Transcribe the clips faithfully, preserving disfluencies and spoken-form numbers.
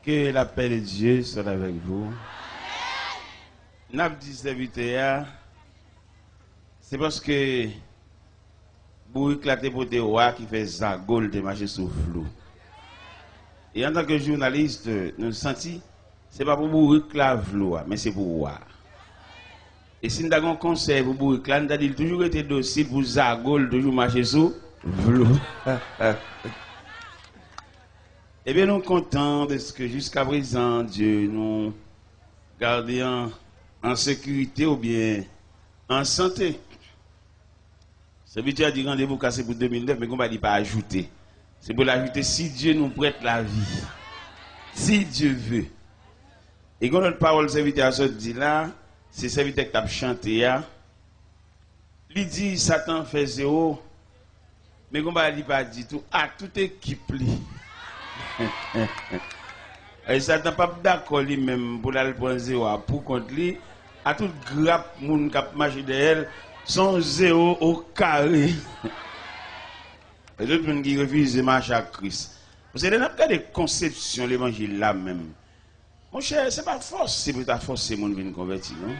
Que la paix de Dieu soit avec vous. N ap di sèvitè a, se paske bourik la te pote wa ki fè zago l te mache sou flou. E antanke jounalis, nou santi se pa pou bourik la flou a, men se pou wa. E si n ta gen yon konsèy pou bourik la, n ta di l toujou rete dosil pou zago l toujou mache sou flou. Ebyen, nou kontan dèske jiska prezan, Dye nou gade an, an sekirite oubyen an sante. Sèvitè a di randevou kase pou de mil nèf, men gon bagay li pa ajoute. Se pou l ajoute, si Dye nou prèt lavi. Si Dye ve. E gon lòt pawòl sèvitè a sot di la, se sèvitè k t ap chante a. Li di Satan fè zewo, men gon bagay li pa di tou, a tout ekip li. E Satan p ap dakò li menm pou l al pran zewo a pou kont li, a tout grap moun k ap mache dèyè l, se yon zewo o kare. E tout moun ki refize mache ak Kris. Paske lè n ap gade konsepsyon levanjil la menm, monchè, se pa fòse pou ta fòse moun vin konvèti, non.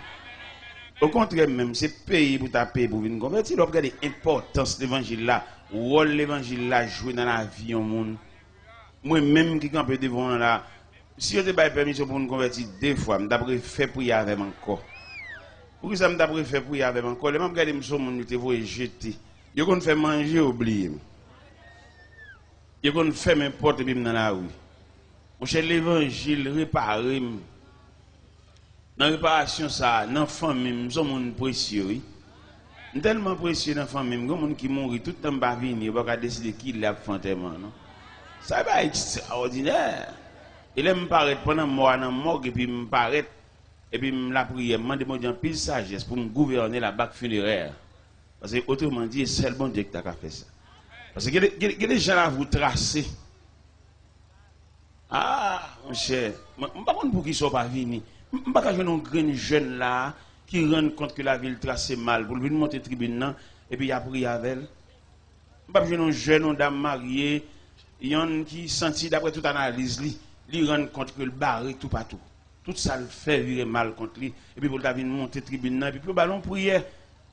Okontrè, menm se peye pou ta peye pou vin konvèti. Lè w ap gade enpòtans levanjil la, wòl levanjil la jwe nan lavi yon moun. Mwen menm ki kanpe devan w la, si yo te bay pèmisyon pou moun konvèti de fwa, m t ap refè priyè avè m ankò. Poukisa m t ap refè priyè avè m ankò? Lè m ap gade m se yon moun yo te voye jete. Yo konn fè m manje, yo bliye m. Yo konn fèmen pòt epi m nan lari. Monchè, levanjil repare m. Nan reparasyon sa a, nan fanmi m, m se yon moun presye, wi. M tèlman presye nan fanmi m, gen moun ki mouri, tout tan m pa vini, yo pa ka deside kilè y ap fè antèman an, non. Sa e bagay ekstraòdinè. E lè m parèt, pandan mò a nan mòg, epi m parèt, epi m lapriyè, m mande Bondye anpil sajès pou m gouvène la banque funéraire. Paske, otreman di, e sèl Bondye ki ta ka fè sa. Paske gen de, gen de, gen de jan lavi w trase. Ah, monchè, mwen, m pa konn poukisa w pa vini. M, m pa ka jwenn yon grenn jèn la a ki rann kont ke lavi l trase mal pou l vin monte tribin nan, epi y a priye avè l. M p ap jwenn yon jèn, yon dam marye, yonn ki santi, daprè tout analiz li, li rann kont ke l bare toupatou. Tout sa l fè vire mal kont li, epi pou l ta vin monte tribin nan, epi pou yo ba l yon priyè,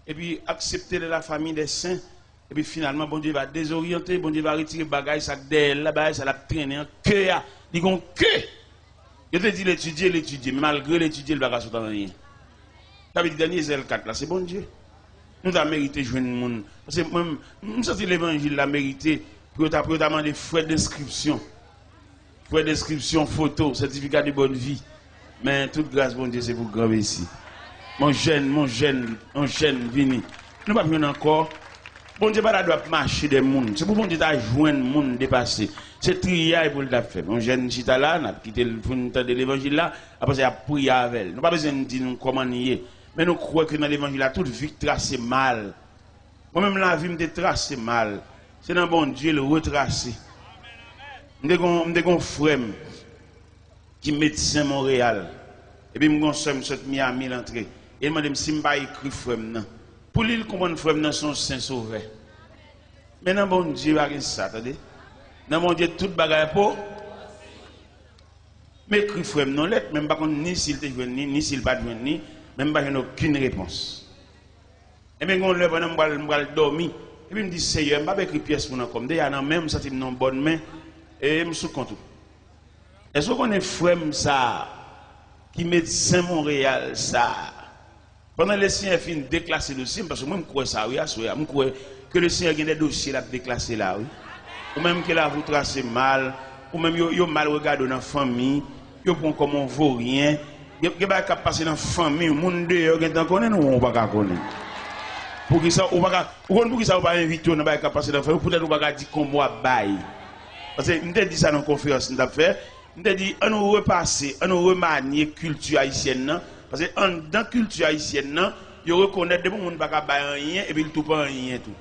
epi aksepte de la famille des saints, epi finalman, Bondye va dezoryante, Bondye va retire bagay sa k dèyè l la, bagay sa l ap trennen an, ke a, li gon ke! Yo te di l etidye, l etidye, men malgre l etidye, l pa ka sot an anyen. Sa vle di dènye zèl kat la, se Bondye. Nou ta merite jwenn moun. Paske mwen, m santi levanjil la merite pou yo ta, pou yo ta mande frè denskripsyon. Frè denskripsyon, foto, sètifika de bòn vi. Men tout gras Bondye se pou granmesi. Mon jèn, mon jèn, mon jèn, vini. Nou p ap jwenn ankò. Bondye pa ta dwe ap mache dèyè moun. Se pou Bondye ta jwenn moun depase. Se triyay pou l t ap fè. Yon jèn chita la, n ap kite l pou n tande levanjil la, apre sa y ap priye avè l. Nou pa bezwen di nou kòman n ye, men nou kwè ke nan levanjil la, tout vi k trase mal. Mwen menm, lavi m te trase mal. Se nan Bondye l retrase. M te gon, m te gon frè m ki medsen Monreyal. Epi m gon sè m sot Miami, l antre. E l mande m si m pa ekri frè m nan. Pou li, l konprann frè m nan se yon sen sovè. Men nan Bondye, pa gen sa, tande. Nan Bondye, tout bagay po. M ekri frè m nan lèt, men m pa konn ni si l te jwenn li, ni si l pa t jwenn li, men m pa jwenn okenn repons. Ebyen, gen yon lè pandan m pral, m pral dòmi, epi m di, Seyè, m p ap ekri pyès moun ankò. M deja nan men, m santi m nan yon bòn men, e m sou kont ou. Èske w konnen frè m sa a, ki medsen Monreyal sa a, pandan Lesenyè fin deklase dosye m, paske mwen, m kwè sa, wi, aswè a, m kwè ke Lesenyè gen de dosye l ap deklase la, wi. Ou menm ke lavi w trase mal, ou menm yo, yo mal regade w nan fanmi, yo pran w kòm yon voryen. Gen, gen bagay k ap pase nan fanmi w, moun deyò gentan konnen, nou menm ou pa ka konnen. Poukisa ou pa ka, ou konn poukisa ou pa envite yo nan bagay k ap pase nan fanmi w? Poutèt ou pa ka di kòman w ap bay. Paske m te di sa nan konferans m t ap fè, m te di, ann nou repase, ann nou remanye kilti ayisyèn nan, paske anndan kilti ayisyèn nan, yo rekonèt depi yon moun pa ka bay anyen, epi l tou pa anyen tou.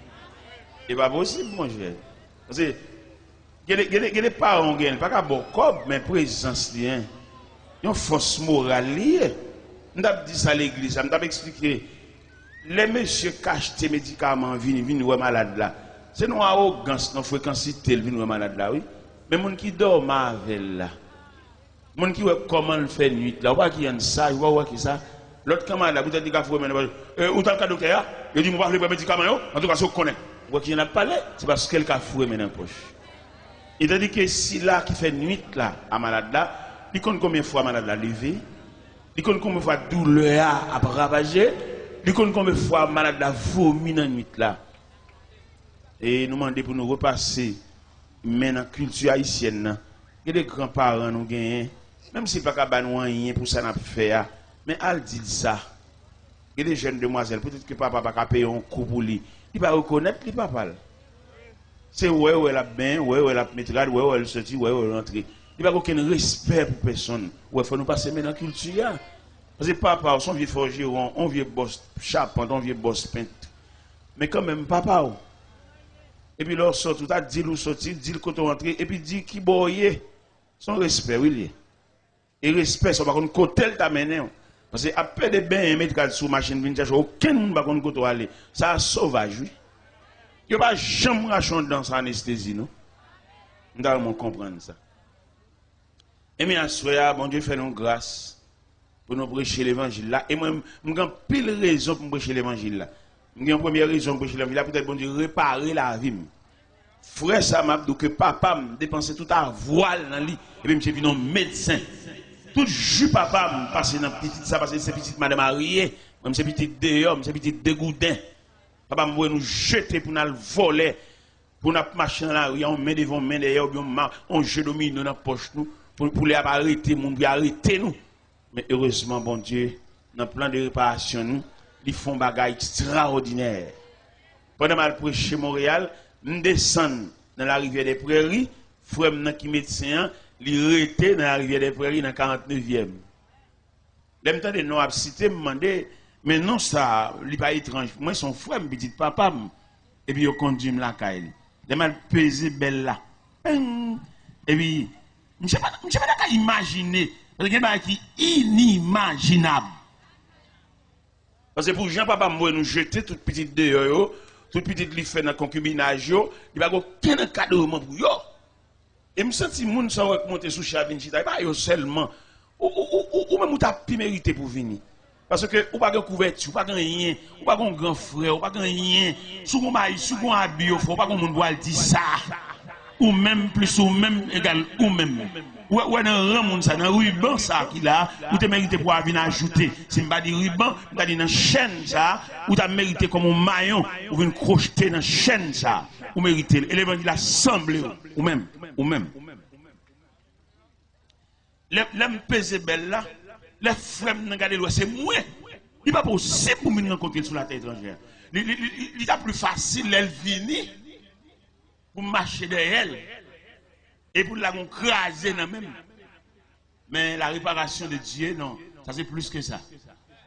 E pa posib, monchè. Paske gen de, gen de, gen de paran w genyen, li pa ka ba w kòb, men prezans li, en, yon fòs moral li ye. M t ap di sa legliz la, m t ap eksplike, lè mesye k achte medikaman an vini, vin wè malad la, se nan yon awogans, nan yon frekansite l vin wè malad la, wi. Men moun ki dòmi avè l la, Moun ki wè kòman l fè nwit la, ou pa wè ki yonn saj, ou pa wè ki sa. Lòt kanmarad la, poutèt li ka foure men nan pòch, e, ou t al ka doktè a, yo di m ou pa vle pran medikaman yo, antouka se ou k konnen. Ou wè ki jan l ap pale, se paske l ka foure men nan pòch. Etandike sila ki fè nwit la a malad la, li konn konbyen fwa malad la leve, li konn konbyen fwa doulè a ap ravaje, li konn konbyen fwa malad la vomi nan nwit la. E nou mande pou nou repase men nan kilti ayisyèn nan. Gen de gran paran nou genyen, menm si l pa ka ba nou anyen pou sa n ap fè a, men al di l sa. Gen de jèn demwazèl, petèt ke papa pa ka peye yon kou pou li, li pa rekonèt li papa l. Se wè wè l ap benyen, wè wè l ap met rad, wè wè l soti, wè wè l rantre. Li pa gen okenn respè pou pèsonn. Ou wè, fò nou pase men nan kilti a. Paske papa w se yon vye fòjewon, yon vye bòs chapant, yon vye bòs pent. Men kanmenm, papa w. Epi lè w sòti, ou ta di l ou soti, di l kote w antre, epi di kibò w ye. Se yon respè, wi, l ye. E respè sa, w pa konn kote l ta mennen w. Paske ap pede benyen, met rad sou machin, vin chèche w, okenn moun pa konn kote w ale. Sa a sovaj, wi. Yo pa janm rache yon dan san anestezi, non. M ta renmen w konprann sa. Ebyen, aswè a, Bondye fè nou gras pou nou preche levanjil la. E mwen, m gen anpil rezon pou m preche levanjil la. M gen yon premye rezon pou m preche levanjil la, poutèt Bondye repare lavi m. Frè sa, m ap di w ke papa m depanse tout avwa l nan li, epi misye vin yon medsen. Tout ji papa m pase nan pitit sa, paske se pitit madan marye, mwen m se pitit deyò, m se pitit degouden. Papa m voye nou jete pou n al vòlè, pou n ap mache nan lari a, yon men devan, yon men dèyè, oubyen yon ma-, yon je domino nan pòch nou, pou, pou lè y ap arete moun, pou y arete nou. Men erezman, Bondye, nan plan de reparasyon nou, li fè yon bagay ekstraòdinè. Pandan m al preche Monreyal, m desann nan Larivyè dè Prèri, frè m nan ki medsen an, li rete nan Larivyè dè Prèri nan karant nevyèm. Lè m tande non ap site, m mande, men non sa a, li pa etranj pou mwen, se yon frè m, pitit papa m. Epi yo kondui m lakay li. Lè m al peze bèl la, peng! Epi, misye pa, misye pa ta ka imajine, paske gen bagay ki inimajinab. Paske pou jan papa m voye nou jete tout pitit deyò yo, tout pitit li fè nan konkibinaj yo, li pa gen okenn ankadreman pou yo. E m santi moun sa w wè k monte sou chè a vin chita, e pa yo sèlman. Ou, ou, ou, ou, ou menm ou ta pi merite pou vini. Paske ou pa gen kouvèti, ou pa gen anyen, ou pa gen yon gran frè, ou pa gen anyen. Si w gen yon mayi, si w gen yon abi yo fè, ou pa gen moun pou al di sa. Ou menm plis ou menm egal ou menm. Ou wè, ou wè nan ran moun sa, nan riban sa ki la, ou te merite pou w a vin ajoute. Si m pa di riban, m ta di nan chèn sa, ou ta merite kòm yon mayon, ou vin kwochte nan chèn sa. Ou merite l. E levanjil la sanble w, ou menm, ou menm. Lè, lè m peze bèl la, lè frè m nan gade l wè se mwen, li pa posib pou m vin rankontre l sou latè etranjè a. Li, li, li, li, li ta pli fasil lè l vini pou m mache dèyè l e pou l lage yon kraze nan men m. Men la réparation de Dieu, non, sa se plis ke sa.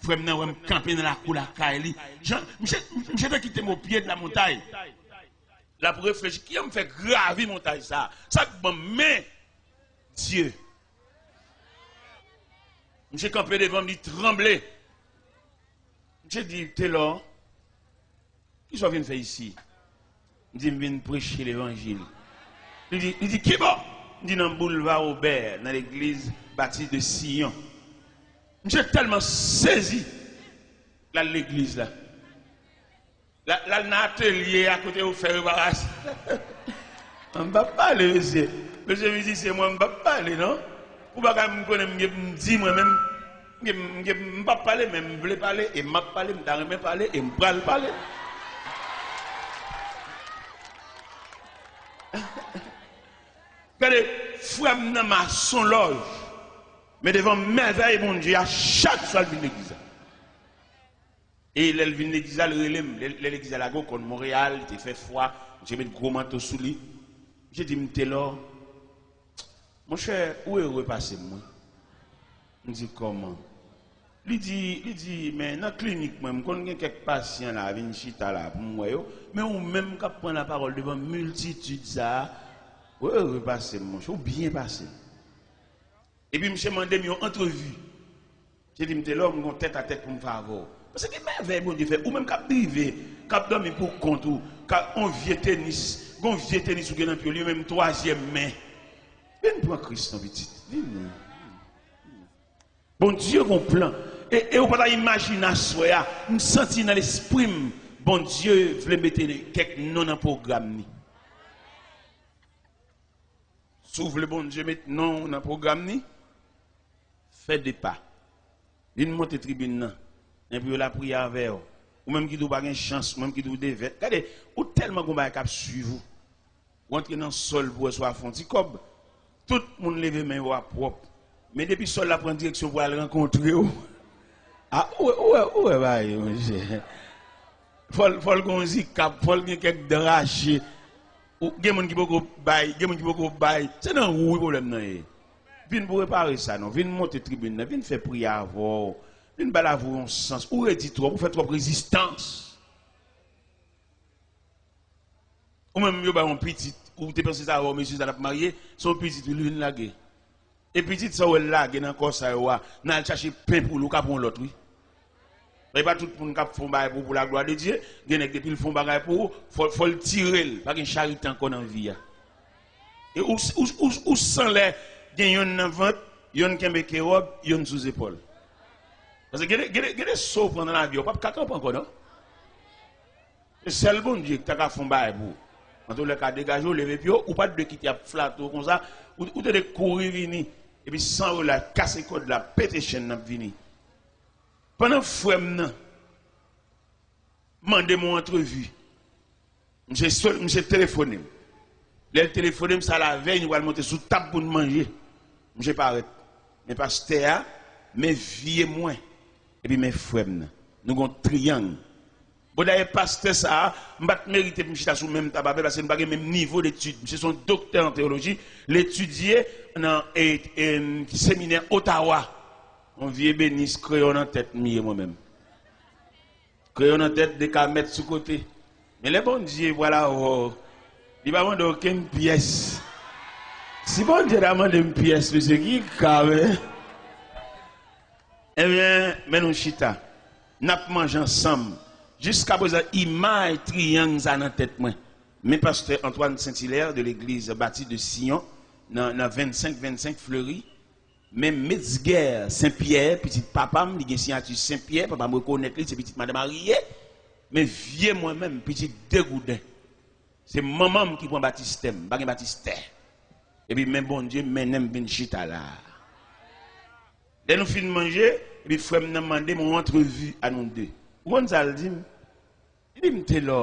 Frè m nan wè m kanpe nan lakou lakay li. Jan, misye, misye te kite m o pye de la montay. L ap reflechi, kijan m fè gravi montay sa a? Sa k ban m men Dye? Misye kanpe devan m, li tranble. Misye di, Telor, kisa w vin fè isi? M di, m vin preche levanjil. Li di, li di, kibò? M di, nan Boulevard Robert, nan legliz Baptiste de Sion. Misye tèlman sezi, l al legliz la. L al, l al nan atelye a kote yo fè reparasyon. M p ap pale, mesye. Mesye mizisyen, mwen, m p ap pale, non. Pou bagay m konnen m gen pou m di, mwen menm, m gen, m gen, m p ap pale, men m vle pale, e m ap pale, m ta renmen pale, e m pral pale. Gade, frè m nan mason lòj, men devan mèvèy Bondye a, chak swa l vin legliz la. E lè l vin legliz la, l rele m. Lè, lè legliz la lage, w konn Monreyal, li te fè fwa, misye met gwo manto sou li. Misye di m, Telor, monchè, ou ere pase m, wi. M di, kòman? Li di, li di, men nan klinik mwen, m konn gen kèk pasyan la, vin chita la pou m wè yo, men ou menm k ap pran lapawòl devan miltitid sa a, ou ere pase m, monchè, ou byen pase m. Epi misye mande m yon antrevi. Misye di m, Telor, m gon tèt a tèt pou m fè avè w. Paske gen mèvèy Bondye fè. Ou menm k ap drive, k ap dòmi pou kont ou, k ap yon vye tenis, gon vye tenis ou gen nan pye w, li menm twazyèm men. Vin pran Kris non, pitit. Vini. Bondye gon plan. E, e ou pa ta imajine aswè a, m santi nan lespri m, Bondye vle mete kèk non nan pwogram ni. Si w vle Bondye met non w nan pwogram ni, fè de pa. Vin monte tribin nan. Epi yo la priye avè w. Ou menm ki di w pa gen chans, ou menm ki di w devèt. Gade, ou tèlman gon bagay k ap swiv ou. Ou antre nan sòl pou wè si w a fè yon ti kòb. Tout moun leve men yo a pwòp. Men depi sòl la pran direksyon pou al rankontre w. A, ou wè, ou wè, ou wè bagay yo, monchè. Fò l, fò l gen yon zikap, fò l gen kèk dan rache. Ou, gen moun ki poko bay, gen moun ki poko bay. Se nan ou wi pwoblèm nan ye. Vin pou repare sa non. Vin monte tribin nan, vin fè priyè avè w. Vin ba lavi w yon sans. Ou redi twòp, ou fè twòp rezistans. Ou menm yo ba yon pitit, ou te panse sa wè mesye sa l ap marye, se yon pitit wi li vin lage. E pitit sa w wè l lage nan kò sa yo a, nan al chache pen pou li, ou ka pran yon lòt wi. E pa tout moun k ap fè yon bagay pou, pou la glwa de Dye, gen nèg depi l fè yon bagay pou ou, fò, fò l tire l, pa gen charite ankò nan vi a. E ou, ou, ou, ou san lè gen yonn nan vant, yonn kenbe ke wòb, yonn sou zepòl. Paske gen de, gen de, gen de so w pran nan lavi a, ou p ap ka kanpe ankò non. Se sèl Bondye ki ta ka fè yon bagay pou ou. Antoulèka, degaje w, leve pye w, ou pa t dwe kite y ap flate w konsa, ou, ou te dwe kouri vini, epi san relay, kase kòd la, pete chèn nan ap vini. Pandan frè m nan mande m yon antrevi, misye, misye telefone m. Lè l telefone m, sa lavèy, nou pral monte sou tab pou n manje. Misye parèt. Men pastè a, men vye mwen, epi men frè m nan. Nou gon triyang. Bon, dayè, pastè sa a, m pa t merite pou m chita sou menm tab avè l, paske nou pa gen menm nivo detid. Misye se yon doktè an teyoloji, l etidye nan e, e, seminè Ottawa. Yon vye benis kreyon nan tèt m ye mwen menm. Kreyon nan tèt, de ka mèt sou kote. Men lè Bondye pral avè w, li pa mande okenn pyès. Si Bondye ta mande m pyès, mesye, ki ka, men? Ebyen, men nou chita. N ap manje ansanm. Jiskaprezan, imaj triyang sa nan tèt mwen. Men pastè Antoine Saint-Hilaire de l'église bâtie de Sion, nan, nan vennsenk vennsenk Fleury, men Metzger Saint-Pierre, pitit papa m, li gen siyati Senpyè, papa m rekonèt li, se pitit madan Marie. Men vye mwen menm, pitit Degouden. Se manman m ki pran batistè m, m pa gen batistè. Epi men Bondye mennen m vin chita la a. Lè nou fin manje, epi frè m nan mande m yon antrevi a nou de. Ou konn sa l di m? Li di m, Telò,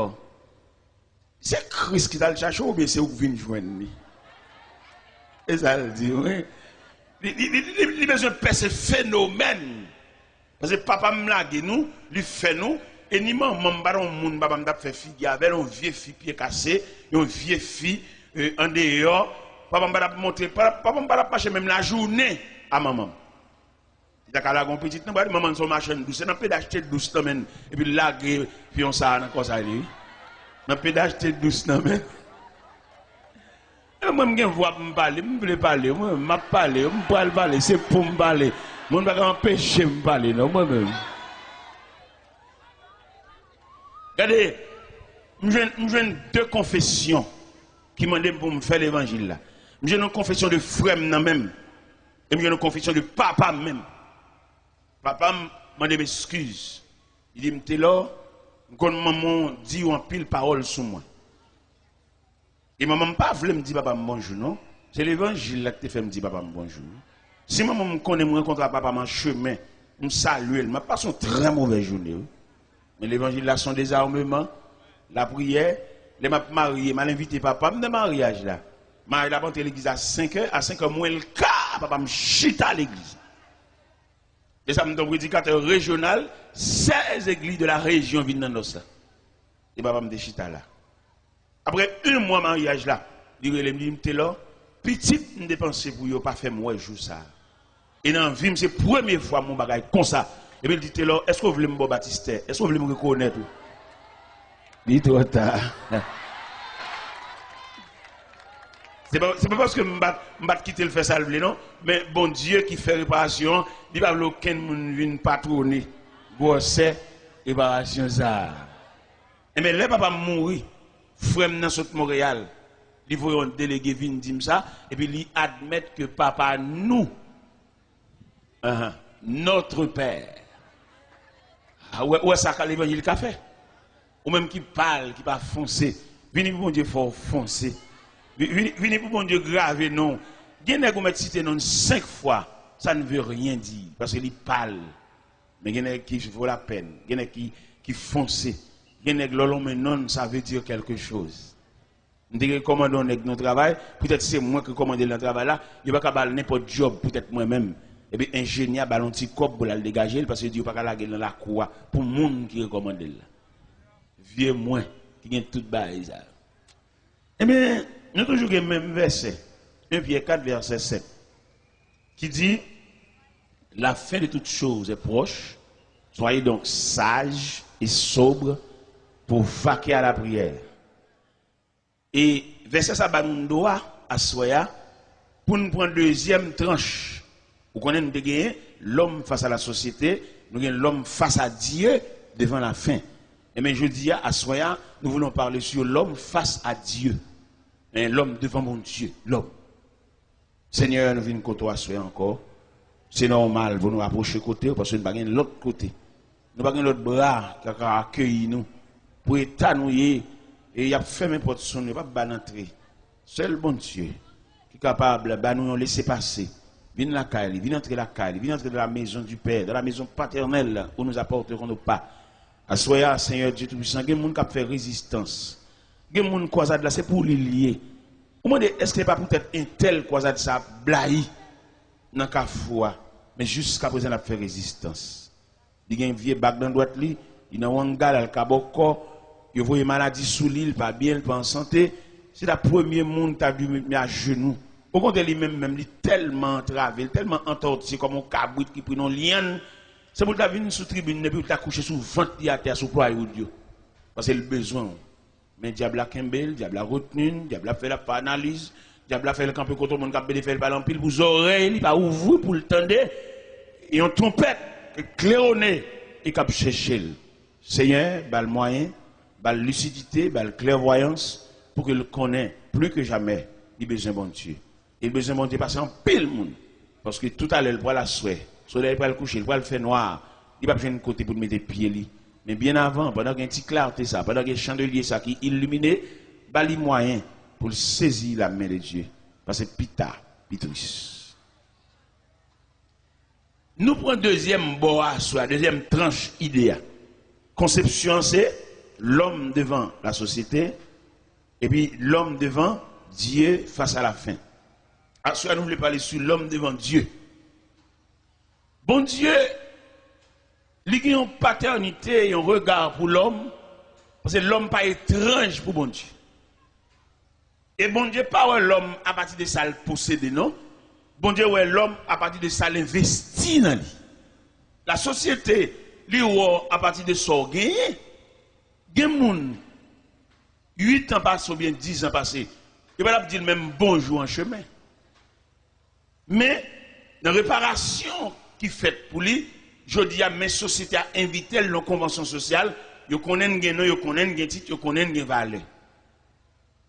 se Kris ki t al chache w oubyen se ou k vin jwenn li? E sa l di, wi. Li, li, li, li, li bezwen pèse fenomèn. Paske papa m lage nou, li fè nou, e ni manman m, pa t yon moun papa m t ap fè figi avè l, yon vye fi pye kase, yon vye fi, e, andeyò. Papa m pa t ap montre, pa, papa m pa t ap mache menm lajounen a manman m. Li ta ka lage yon pitit nan bra li, manman l se yon machann dous. Se nan pede achte dous nan men l, epi l lage piyon sa a nan kò sa li, wi. Nan pede achte dous nan men l. E mwen, m gen vwa pou m pale, m vle pale, mwen, m ap pale, m pral pale, se pou m pale. Moun pa ka anpeche m pale, non, mwen menm. Gade, m jwenn, m jwenn de konfesyon ki mande m pou m fè levanjil la. M jwenn yon konfesyon de frè m nan menm. E m jwenn yon konfesyon de papa m menm. Papa m mande m eskiz. Li di m, Telò, m konn manman w di w anpil pawòl sou mwen. E manman m pa vle m di papa m bonjou, non. Se levanjil la ki te fè m di papa m bonjou. Si manman m konnen m rankontre ak papa m an chemen, m salye l, m ap pase yon trè movèz jounen, wi. Men levanjil la se yon dezameman, lapriyè, lè m ap marye, m al envite papa m nan maryaj la. Maryaj la ap antre legliz a senk è, a senk è mwens le ka, papa m chita legliz. E sa m te yon predikatè rejyonal, sèz egliz de la rejyon vin nan nòs la. E papa m te chita la. Apre yon mwa maryaj la, li rele m, li di m, Telò, pitit m te panse pou yo pa fè m wè jou sa a. E nan vi m, se premye fwa m wè yon bagay konsa. Epi l di, Telò, èske w vle m ba w batistè? Èske w vle m rekonèt ou? Li twò ta. Se pa, se pa paske m pa t, m pa t kite l fè sa l vle, non. Men Bondye ki fè reparasyon an, li pa vle okenn moun vin patwone gwosè reparasyon sa a. Enben, lè papa m mouri, frè m nan sot Monreyal, li voye yon delege vin di m sa, epi li admèt ke papa nou, ahan, Notre Père. Ah, ou wè, ou wè sa ka levanjil ka fè? Ou menm ki pale, ki pa fonse, vini pou Bondye fè w fonse. Vi- Vini, vini pou Bondye grave non w. Gen nèg ou mèt site non l senk fwa, ça ne veut rien dire, paske li pale. Men gen nèg ki vo lapèn, gen nèg ki, ki fonse, gen nèg lè w lonmen non l, ça veut dire quelque chose. M te rekòmande yon nèg nan travay, poutèt se mwen ki rekòmande l nan travay la, yo pa ka ba l nenpòt djòb poutèt mwen menm. Epi enjenyè a ba l yon ti kòb pou l al degaje l, paske yo di yo pa ka lage l nan lakou a pou moun ki rekòmande l la. Vye mwen ki gen tout bagay sa yo. Ebyen, nou toujou gen menm vèsè, en Pyè kat vèsè sèt, ki di, La fin de toutes choses est proche, soyez donc sages et sobres pour vaquer à la prière. E vèsè sa ba nou dwa aswè a pou n pran dezyèm tranch. Ou konnen nou te genyen l'homme face à la société, nou gen l'homme face à Dieu devant la fin. Ebyen, jodi a, aswè a, nous voulons parler sur l'homme face à Dieu. Men l'homme devant Bondye, l'homme. Senyè, nou vin kote w aswè ankò. Se nòmal pou nou apwoche kote w, paske nou pa gen lòt kote. Nou pa gen lòt bra ki ka akeyi nou. Pou eta nou ye, e y ap fèmen pòt sou nou, yo p ap ba n antre. Sèl Bondye ki kapab ba nou yon lesepase. Vin lakay li, vin antre lakay li, vin antre dans la maison du Père, dans la maison paternelle où nous apporterons nos pas. Aswè a, Senyè Dye Toupisan, gen moun k ap fè rezistans. Gen moun kwazad la, se pou li l ye. Ou mande, èske se pa poutèt entèl kwazad sa ap blayi nan kafou a, men jiskaprezan l ap fè rezistans. Li gen vye bag nan dwèt li, li nan wanga l, al kabòkò, yo voye maladi sou li, li pa byen, li pa an sante. Se ta premye moun ta dwe met men ajenou. Okontrè, li menm menm, li tèlman antrave, li tèlman antòtiye kòm yon kabrit ki pri nan yon lyann. Se pou l ta vin sou tribin nan, epi pou l ta kouche sou vant li atè a sou plwayoud yo. Paske l bezwen w. Men dyab la kenbe l, dyab la retni l, dyab la fè l ap fè analiz, dyab la fè l kanpe kote yon moun k ap pede fè l pale anpil pou zòrèy li pa ouvri pou l tande yon twonpèt k klewone e k ap chèche l. Senyè, ba l mwayen, ba l lisidite, ba l klèvwayans pou ke l konnen pli ke jamè li bezwen Bondye. E l bezwen Bondye pase anpil moun. Paske toutalè l pral aswè. Solèy pral kouche, l pral fè nwa. Li p ap jwenn kote pou l mete pye li. Men byen avan, pandan gen ti klarte sa, pandan gen chandelye sa ki ilimine, ba li mwayen pou l sezi la men de Dye. Paske pita, pi tris. Nou pran dezyèm bò a aswè a, dezyèm tranch ide a. Konsepsyon an se l'homme devant la société, epi l'homme devant Dieu face à la fin. Aswè a nou vle pale sou l'homme devant Dieu. Bondye, li gen yon patènite, yon rega pou lòm, paske lòm pa etranj pou Bondye. E Bondye pa wè lòm apati de sa l posede, non. Bondye wè lòm apati de sa l envesti nan li. Lasosyete, li wè w apati de sa w genyen. Gen moun, uit an pase oubyen diz an pase, yo pa t ap di l menm bonjou an chemen. Men, nan reparasyon ki fèt pou li, jodi a, men sosyete a envite l nan konvansyon sosyal, yo konnen n gen non, yo konnen n gen tit, yo konnen n gen valè.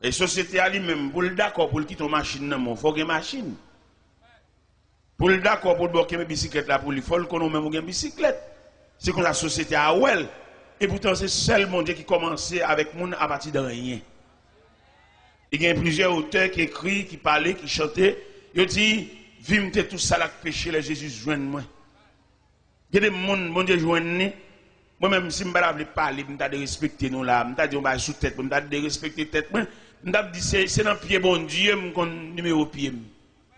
E sosyete a li menm, pou l dakò pou l kite yon machin nan men w, fò w gen machin. Pou l dakò pou l ba w kenbe bisiklèt la pou li, fò l konnen w menm ou gen bisiklèt. Se konsa sosyete a wè l. Epoutan, se sèl Bondye ki kòmanse avèk moun apati de anyen. E gen plizyè otè ki ekri, ki pale, ki chante. Yo di, vi m te tou sal ak peche lè Jezi jwenn mwen. Gen de moun, Bondye jwenn li. Mwen menm, si m pa ta vle pale, m ta derespekte nou la, m ta di yon bagay sou tèt mwen, m ta derespekte tèt mwen, m t ap di, se, se nan pye Bondye m konn nimewo pye m.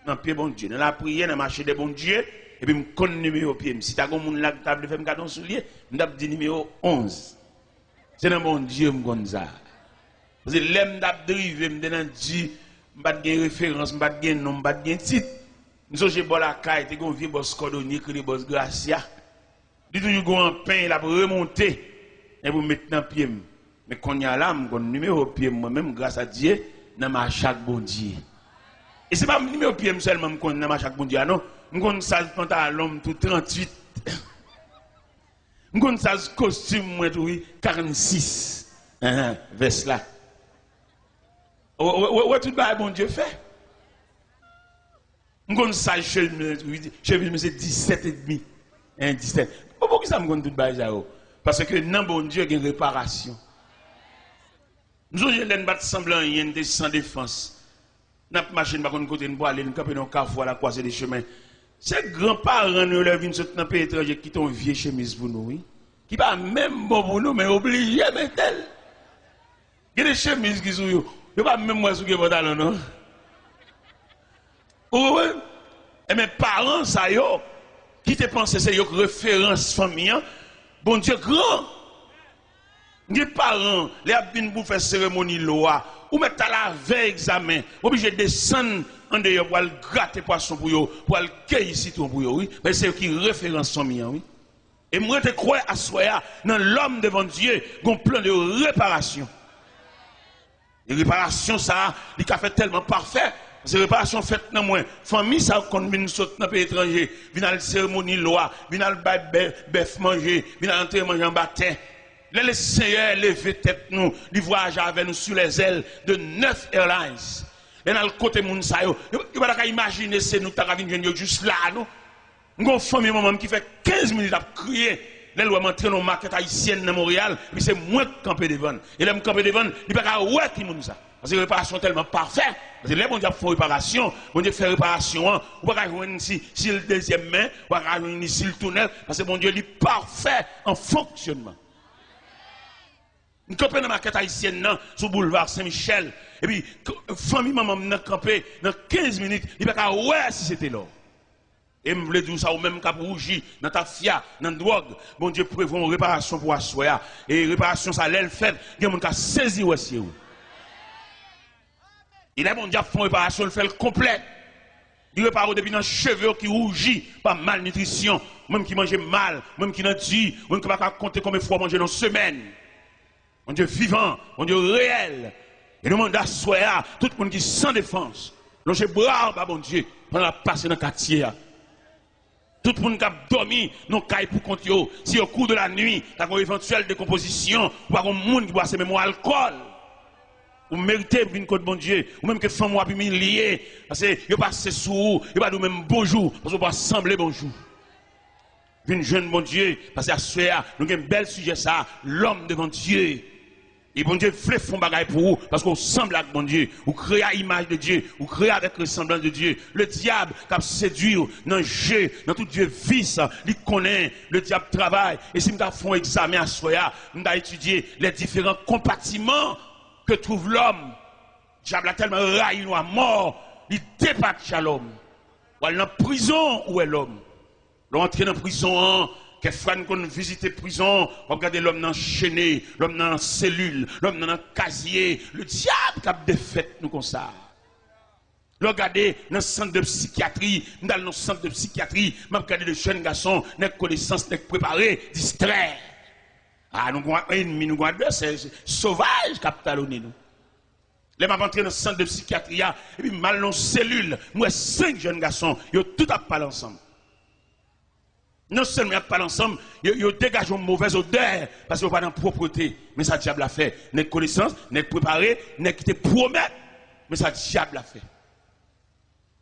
Nan pye Bondye, nan lapriyè, nan mache de Bondye, epi m konn nimewo pye m. Si ta gen yon moun la ki ta vle fè m kado yon soulye, m t ap di nimewo onz. Se nan Bondye m konn sa. Paske lè m t ap drive, m te nan di, m pa t gen referans, m pa t gen non, m pa t gen tit. M sonje bò lakay, te gen yon vye bòs kòdonye ki rele bòs Gracia. Li toujou gen yon anpeny l ap remonte, epi l met nan pye m. Men kounye a la, m konn nimewo pye m, mwen menm, gras a Dye, nan mache ak Bondye. E se pa nimewo pye m sèlman m konn nan mache ak Bondye a, non. M konn saz pantalon m tou, tranntuit. M konn saz kostim mwen tou, wi, karannsis. Enhen, vès la. Ou, ou, ou, ou wè tout bagay Bondye fè? M konn saz chemiz mwen tou, wi, chemiz mwen se disèt edmi. En, distèt. Bon, poukisa m konn tout bagay sa yo? Paske nan Bondye gen reparasyon. M sonje lè n pa t sanble anyen, n te san defans. N ap mache, n pa konn kote n prale, n kanpe nan yon kafou a la croisée des chemins. Se gran paran nou yo lè yo vin sot nan peyi etranje ki kite yon vye chemiz pou nou, wi. Ki pa menm bon pou nou, men yo oblije mete l. Gen de chemiz ki sou yo, yo pa menm wè si w gen pantalon, non. Ou konprann? Ebyen, paran sa yo, ki te panse se yo k referans fanmi an, Bondye gran. Gen paran, lè y ap vin pou fè seremoni lwa, ou mèt al avè egzamen, ou oblije desann andeyò pou al grate pwason pou yo, pou al keyi sitwon pou yo, wi. Men se yo ki referans fanmi an, wi. E m rete kwè aswè a, nan lòm devan Dye, gon plan de reparasyon. E reparasyon sa a, li ka fèt tèlman pafè, se reparasyon fèt nan mwen. Fanmi sa yo konn vin sot nan peyi etranje, vin al seremoni lwa, vin al bay bè-, bèf manje, vin al antre manje anba tè. Lè Lesenyè leve tèt nou, li vwayaje avè nou sou lèzèl de nèf airlines. Lè n al kote moun sa yo, yo, yo pa ta ka imajine se nou k ta ka vin jwenn yo jis la, non. M gen yon fanmi manman m ki fè kenz minit ap kriye lè l wè m antre nan yon makèt ayisyèn nan Monreyal, epi se mwen k kanpe devan l. E lè m kanpe devan l, li pa ka wè ki moun sa. Paske reparasyon tèlman pafè. Paske lè Bondye ap fè yon reparasyon, Bondye fè reparasyon an, ou pa ka jwenn si, si l dezyèm men, ou pa ka jwenn ni si l tou nèf, paske Bondye li pafè an fonksyònman. M kanpe nan makèt ayisyèn nan, sou boulva Sen Michèl, epi k-, fanmi manman m nan kanpe nan kenz minit, li pa ka wè si se te lò. E m vle di w sa, ou menm k ap wouji nan tafya, nan dwòg, Bondye prevwa yon reparasyon pou aswè a. E reparasyon sa, lè l fèt, gen moun ka sezi wè se ou. E lè Bondye ap fè yon reparasyon, l fè l konplè. Li repare w depi nan cheve w ki wouji pa malnitrisyon, ou menm ki manje mal, ou menm ki nan di, ou menm ki pa ka konte konbyen fwa w manje nan semèn. Bondye vivan, Bondye reyèl. E nou mande aswè a, tout moun ki san defans, lonje bra w ba Bondye pandan l ap pase nan katye a. Tout moun k ap dòmi nan kay pou kont yo, si au cours de la nuit, ta gen yon evantyèl dekonpozisyon, ou pa gen moun ki pase men w alkòl. Ou merite vin kot Bondye, ou menm ke fanmi w ap imilye, paske yo pase sou ou, yo pa di w menm bonjou, paske w pa sanble bonjou. Vin jwenn Bondye, paske aswè a, nou gen bèl sijè sa, lòm devan Dye. E Bondye vle fè yon bagay pou ou, paske w sanble ak Bondye, ou kreye a imaj de Dye, ou kreye avèk resanblans de Dye. Le dyab k ap sedui w nan je, nan tout vye vis, li konnen le dyab travay. E si m ta fè yon egzamen aswè a, m ta etidye les différents compartiments que trouve l'homme. Dyab la tèlman rayi nou a mò, li depatcha lòm. W al nan prizon, ou wè lòm. Lè w antre nan prizon an, kèfwa n konn vizite prizon, w ap gade lòm nan chene, lòm nan selil, lòm nan nan kazye. Le dyab k ap defèt nou konsa. Lè w gade nan sant de sikyatri, m t al nan sant de sikyatri, m ap gade de jèn gason, nèg konesans, nèg prepare, distrè. A, nou gon ènmi, nou gon advèsè sovaj k ap talonnen nou. Lè m ap antre nan sant de sikyatri a, epi m al nan yon selil, m wè senk jèn gason, yo tout ap pale ansanm. Non sèlman y ap pale ansanm, yo, yo degaje yon movèz odè, paske yo pa nan pwòpte. Men sa dyab la fè. Nèg konesans, nèg prepare, nèg ki te pwomèt. Men sa dyab la fè.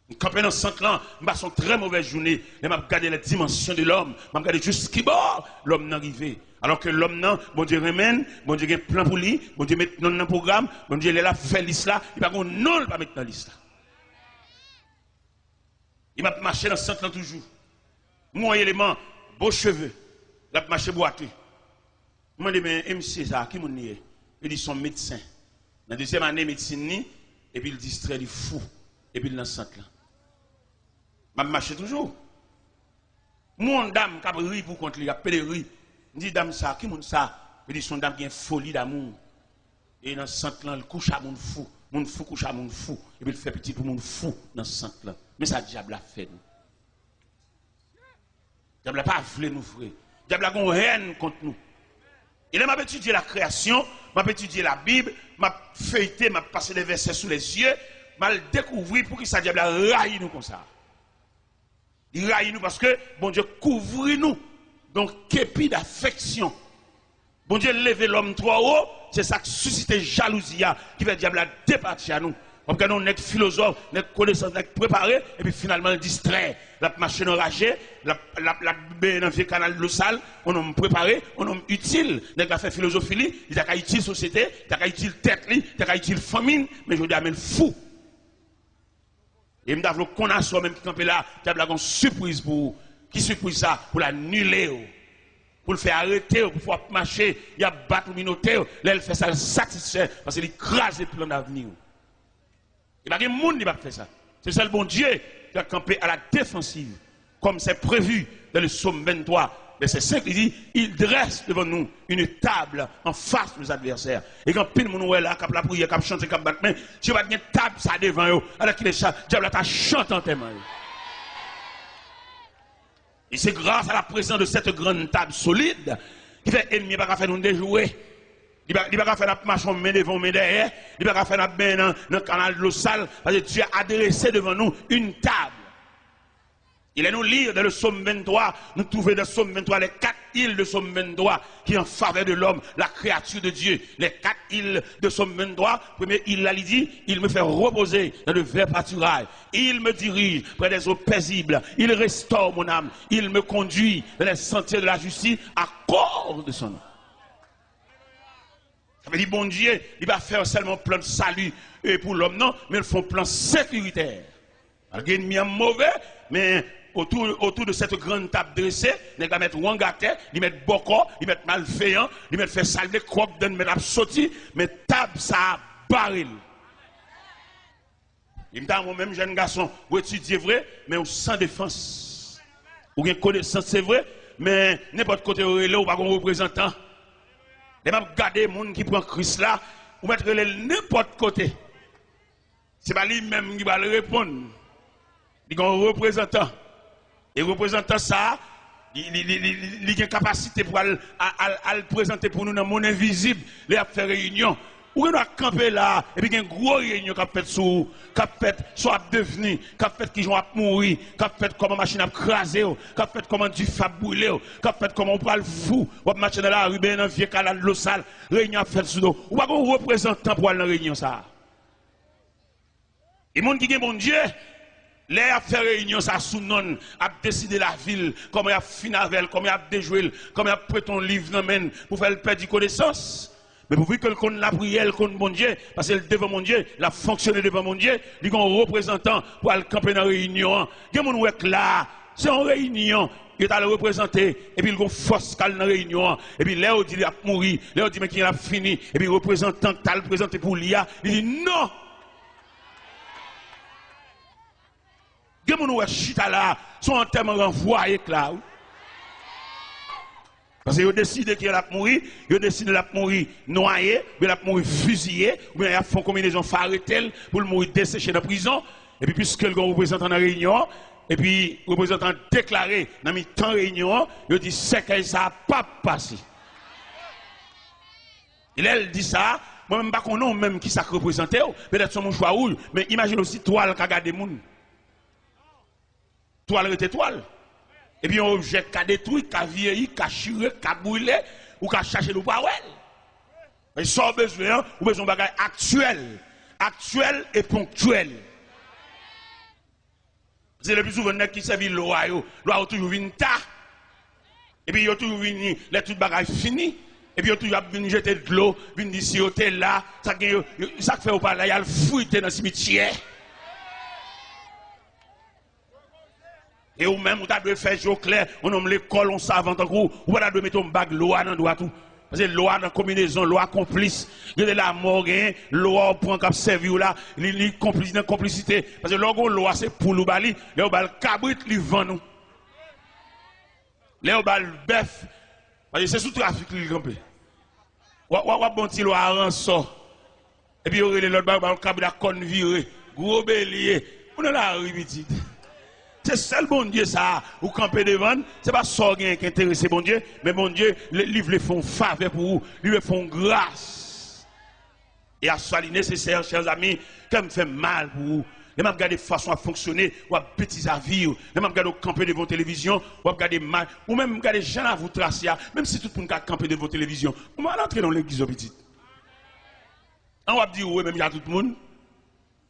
M kanpe nan sant lan, m pase yon trè movèz jounen. Lè m ap gade les dimensions de l'homme, m ap gade jiskibò lòm nan rive. Alò ke lòm nan, Bondye renmen l, Bondye gen plan pou li, Bondye met non l nan pwogram, Bondye lè l ap fè lis la, li pa gen yon non l pa met nan lis la. E m ap mache nan sant lan toujou. M wè yon eleman, bo cheve, l ap mache bwate. M mande, "Men, e misye sa, ki moun li ye?" Li di, "Se yon medsen. Nan dezyèm ane medsin li, epi l distrè, li fou, epi l nan sant lan." M ap mache toujou. M wè yon dam k ap ri pou kont li, ap pede ri. M di, "Dam sa, ki moun sa?" Li di, "Se yon dam ki gen foli damou." E nan sant lan, l kouche a moun fou. Moun fou kouche a moun fou. Epi l fè pitit pou moun fou nan sant lan. Men sa dyab la fè nou. Dyab la pa vle nou vre. Dyab la gen yon hèn kont nou. E lè m ap etidye la kreyasyon, m ap etidye Labib, m ap feyte, m ap pase de vèsè sou lèzye, m al dekouvri poukisa dyab la rayi nou konsa. Li rayi nou paske Bondye kouvri nou de yon kepi dafeksyon. Bondye leve lòm twò wo, se sa k sisite jalouzi a, ki fè dyab la depatcha nou. W ap gade yon nèg filozòf, nèg konesans, nèg prepare, epi finalman l distrè. L ap mache nan raje, l ap, l ap, l ap benyen nan vye kanal dlo sal, yon nonm prepare, yon nonm itil. Nèg la fè filozofi li, li ta ka itil sosyete, li ta ka itil tèt li, li ta ka itil fanmi l, men jodi a men l fou. E m ta vle w konn aswè menm ki kanpe la, dyab la gen yon sipriz pou ou. Ki sipriz sa? Pou l anile w. Pou l fè arete w, pou fè w ap mache, y ap bat ou, minote w. Lè l fè sa, l satisfè, paske li kraze plan davni w. E pa gen moun li p ap fè sa. Se sèl Bondye ki va kanpe à la défensive, comme c'est prévu dans le psaume vingt-trois, verset cinq, li di, il dresse devant nous une table en face de nos adversaires. E gen anpil moun ou wè la, k ap lapriyè, k ap chante, k ap bat men, si yo pa t gen tab sa devan yo, alèkile sa, dyab la ta chante antèman yo. E se gras a la prezans de sèt grann tab solid ki fè ènmi an pa ka fè nou dejoure. Li pa, li pa ka fè n ap mache yon men devan, yon men dèyè. Li pa ka fè n ap benyen nan, nan kanal dlo sal, paske Dye a drese devan nou une table. E lè nou li dans le psaume vingt-trois, nou twouve dans psaume vingt-trois, les quatre îles de psaume vingt-trois qui en faveur de l'homme, la créature de Dieu. Les quatre îles de psaume vingt-trois, premye il la, li di, il me fait reposer dans de verts pâturages. Il me dirige près des eaux paisibles. Il restaure mon âme. Il me conduit dans les sentiers de la justice à cause de son nom. Sa vle di Bondye, li pa fè sèlman plan de salut, e, pou lòm, non, men l fè yon plan sekiritè. Malgre ènmi an move, men otou, otou de sèt grann tab drese, nèg la mèt wang atè, li mèt bòkò, li mèt malveyan, li mèt fè sa l vle, kòb dan l mèt ap soti, men tab sa a bare l. E m ta renmen w menm jèn gason, ou etidye vre, men ou san defans. Ou gen konesans, se vre, men nenpòt kote yo rele w, ou pa gen yon reprezantan. Lè m ap gade moun ki pran Kris la, ou mèt rele l nenpòt kote. Se pa li menm ki pral reponn. Li gen yon reprezantan. E reprezantan sa a, li, li, li, li, li, li gen kapasite pou al, al, al, al prezante pou nou nan monn envizib, lè y ap fè reyinyon. Ou gen dwa kanpe la a, epi gen gwo reyinyon k ap fèt sou ou, k ap fèt sa w ap devni, k ap fèt kijan w ap mouri, k ap fèt kòman machin ap kraze w, k ap fèt kòman dife ap brile w, k ap fèt kòman w pral fou, w ap mache nan lari, benyen nan vye kanal dlo sal, reyinyon ap fèt sou do w. Ou pa gen yon reprezantan pou al nan reyinyon sa a. E moun ki gen Bondye, lè y ap fè reyinyon sa sou non l, ap deside lavi l, kòman y ap fin avè l, kòman y ap dejwe l, kòman y ap prete yon liv nan men l pou fè l pèdi konesans. Men pouvi ke l konn lapriyè, l konn Bondye, paske l devan Bondye, l ap fonksyone devan Bondye, li gen yon reprezantan pou al kanpe nan reyinyon an. Gen moun ou wè k la a, se yon reyinyon yo t al reprezante, epi l gen yon fòs k al nan reyinyon an. Epi lè yo di l ap mouri, lè yo di men kijan l ap fini, epi reprezantan k t al prezante pou li a, li di non! Gen moun ou wè chita la, se yon antèman ranvwaye k la, wi. Paske yo deside ke l ap mouri, yo deside l ap mouri nwaye, oubyen l ap mouri fiziye, oubyen y ap fè yon konbinezon fè arete l pou l mouri deseche nan prizon. Epi piske l gen yon reprezantan nan reyinyon an, epi reprezantan an deklare nan mitan reyinyon an, yo di sèkèy sa a p ap pase. E lè l di sa, mwen menm m pa konnen w menm kisa k reprezante w, petèt se yon mouchwa wouj, men imajine w si twal ka gade moun. Twal rete twal. Epi yon objè ka detwi, ka vyeyi, ka chire, ka brile, ou ka chache l ou pa wè l. Men sa w bezwen an, ou bezwen yon bagay aktyèl. Aktyèl e ponktyèl. Se le pli souvan nèg ki sèvi lwa yo, lwa yo toujou vin ta. Epi yo toujou vini lè tout bagay fini. Epi yo toujou ap vin jete dlo, vin di si yo te la, sa k gen yo, yo, sa k fè yo pa la, y al frite nan simityè. E ou menm, ou ta dwe fè je w klè, yon nonm lekòl, yon savan tankou w, ou pa ta dwe mete yon bag lwa nan dwat ou. Paske lwa nan konbinezon, lwa konplis. Gen de lamò w genyen, lwa w pran k ap sèvi w la, li, li konplis nan konplisite. Paske lè w gen yon lwa, se poul ou ba li, lè w ba l kabrit, li vann ou. Lè w ba l bèf, paske se sou trafik li kanpe. W ap, w ap, w ap ba yon ti lwa a ransò. Epi yo rele lòt ba yo, ba yo kabrit ak kòn vire. Gwo belye. Ou nan lari, pitit. Se sèl Bondye sa a, ou kanpe devan l, se pa sa w genyen ki enterese Bondye, men Bondye, li, li vle fè yon favè pou ou, li vle fè yon gras. E aswè a li nesesè, chè zanmi, kè m fè m mal pou ou. Lè m ap gade fason w ap fonksyone, w ap betize avi w. Lè m ap gade w kanpe devan yon televizyon, w ap gade mal. Ou menm gade jan lavou trase a, menm si tout moun ka kanpe devan yon televizyon, ou mal antre nan yon legliz yon pitit. An w ap di ou menm jan tout moun.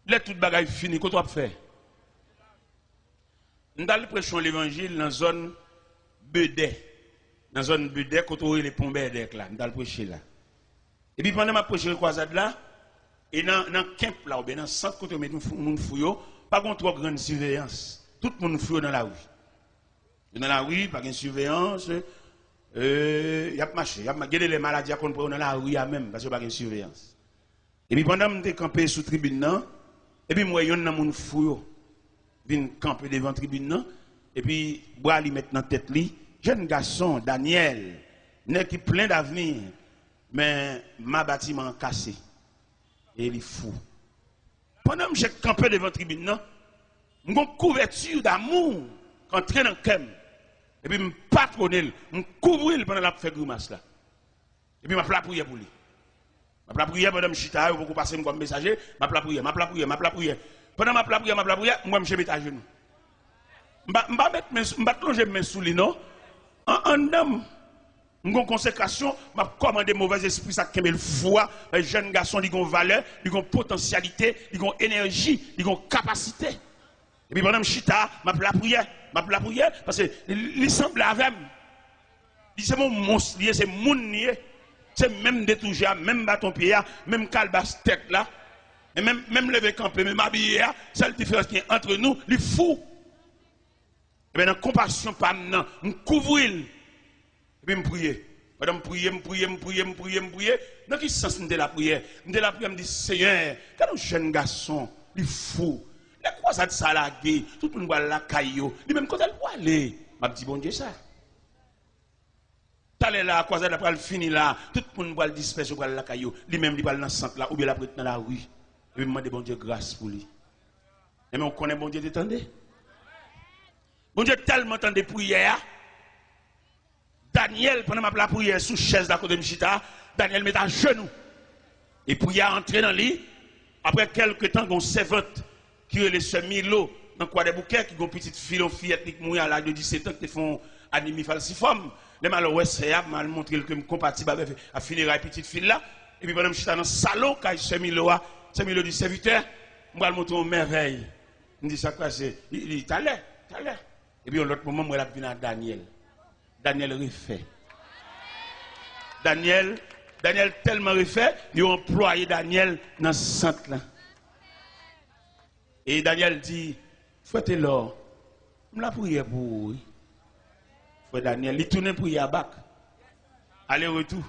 Lè tout bagay fini, kote w ap fè? M t al preche yon levanjil nan zòn Bedè. Nan zòn Bedè, kote yo rele Pon Bèdèk la. M t al preche la. Epi pandan m ap preche nan kwazad la, e nan, nan kemp la, oubyen nan sant kote yo met moun fou, moun fou yo, pa gen twò grann siveyans. Tout moun fou yo nan lari. Yo nan lari, pa gen siveyans. E, y ap mache, y ap ma-, gen de lè maladi a konn pran yo nan lari a menm, paske pa gen siveyans. Epi pandan m te kanpe sou tribin nan, epi m wè yonn nan moun fou yo vin kanpe devan tribin nan, epi bra li met nan tèt li, jèn gason, Danyèl, nèg ki plen davni, men ma batiman an kase, e li fou. Pandan misye kanpe devan tribin nan, m gon kouvèti damou k antre nan kè m, epi m patwone l, m kouvri l pandan l ap fè grimas la. Epi m ap lapriyè pou li. M ap lapriyè pandan m chita, yo poko pase m kòm mesaje, m ap lapriyè, m ap lapriyè, m ap lapriyè. Pandan m ap lapriyè, m ap lapriyè, m wè misye met ajenou. M pa, m pa met men sou, m pa t lonje men sou li, non. An, anndan m, m gon konsekrasyon, m ap kòmande movèzespri sa k kenbe l fou a, jèn gason, li gon valè, li gon potansyalite, li gon enèji, li gon kapasite. Epi pandan m chita, m ap lapriyè, m ap lapriyè, paske li, li sanble avè m. Li se yon mons li ye, se moun li ye. Se menm de toujou a, menm baton pye a, menm kalbas tèt la, e menm, menm leve kanpe, menm abiye a, sèl diferans ki gen antre nou, li fou. Ebyen, nan konpasyon pa m nan, m kouvri l. Epi m priye. Pandan m priye, m priye, m priye, m priye, m priye. Nan ki sans m te lapriyè? M te lapriyè, m di, Senyè, gade yon jèn gason, li fou. Lè kwazad sa lage, tout moun pral lakay yo. Li menm, kote l pwale? M ap di Bondye sa. Talè la, kwazad la pral fini la, tout moun pral dispèse, yo pral lakay yo. Li menm, li pral nan sant la, oubyen l ap ret nan lari. Epi m mande Bondye gras pou li. Ebyen, ou konnen Bondye te tande? Bondye tèlman tande priyè a, Danyèl, pandan m ap lapriyè sou chèz la kote m chita, Danyèl met ajenou. E priyè a antre nan li. Apre kèlke tan, gen yon sèvant ki rele sè Milo nan Kwadèboukè, ki gen yon pitit fi l, yon fiyèt li k mouri a laj de disèt an, ki te fè yon anemi falsifòm. Lè m al wè sè a, m al montre l ke m konpatib avèk, ak fineray pitit fi l la. Epi pandan m chita nan salon kay sè Milo a, sè Milo di, Sèvitè, m pral montre w yon mèvèy. M di, Sa k pase? Li di, Talè, talè. Epi yon lòt moman, m wè l ap vin ak Danyèl. Danyèl refè. Danyèl, Danyèl tèlman refè, yo anplwaye Danyèl nan sant lan. E Danyèl di, Frè Telò, m lapriyè pou ou, wi. Frè Danyèl, li tounen priyè a bak. Ale retou.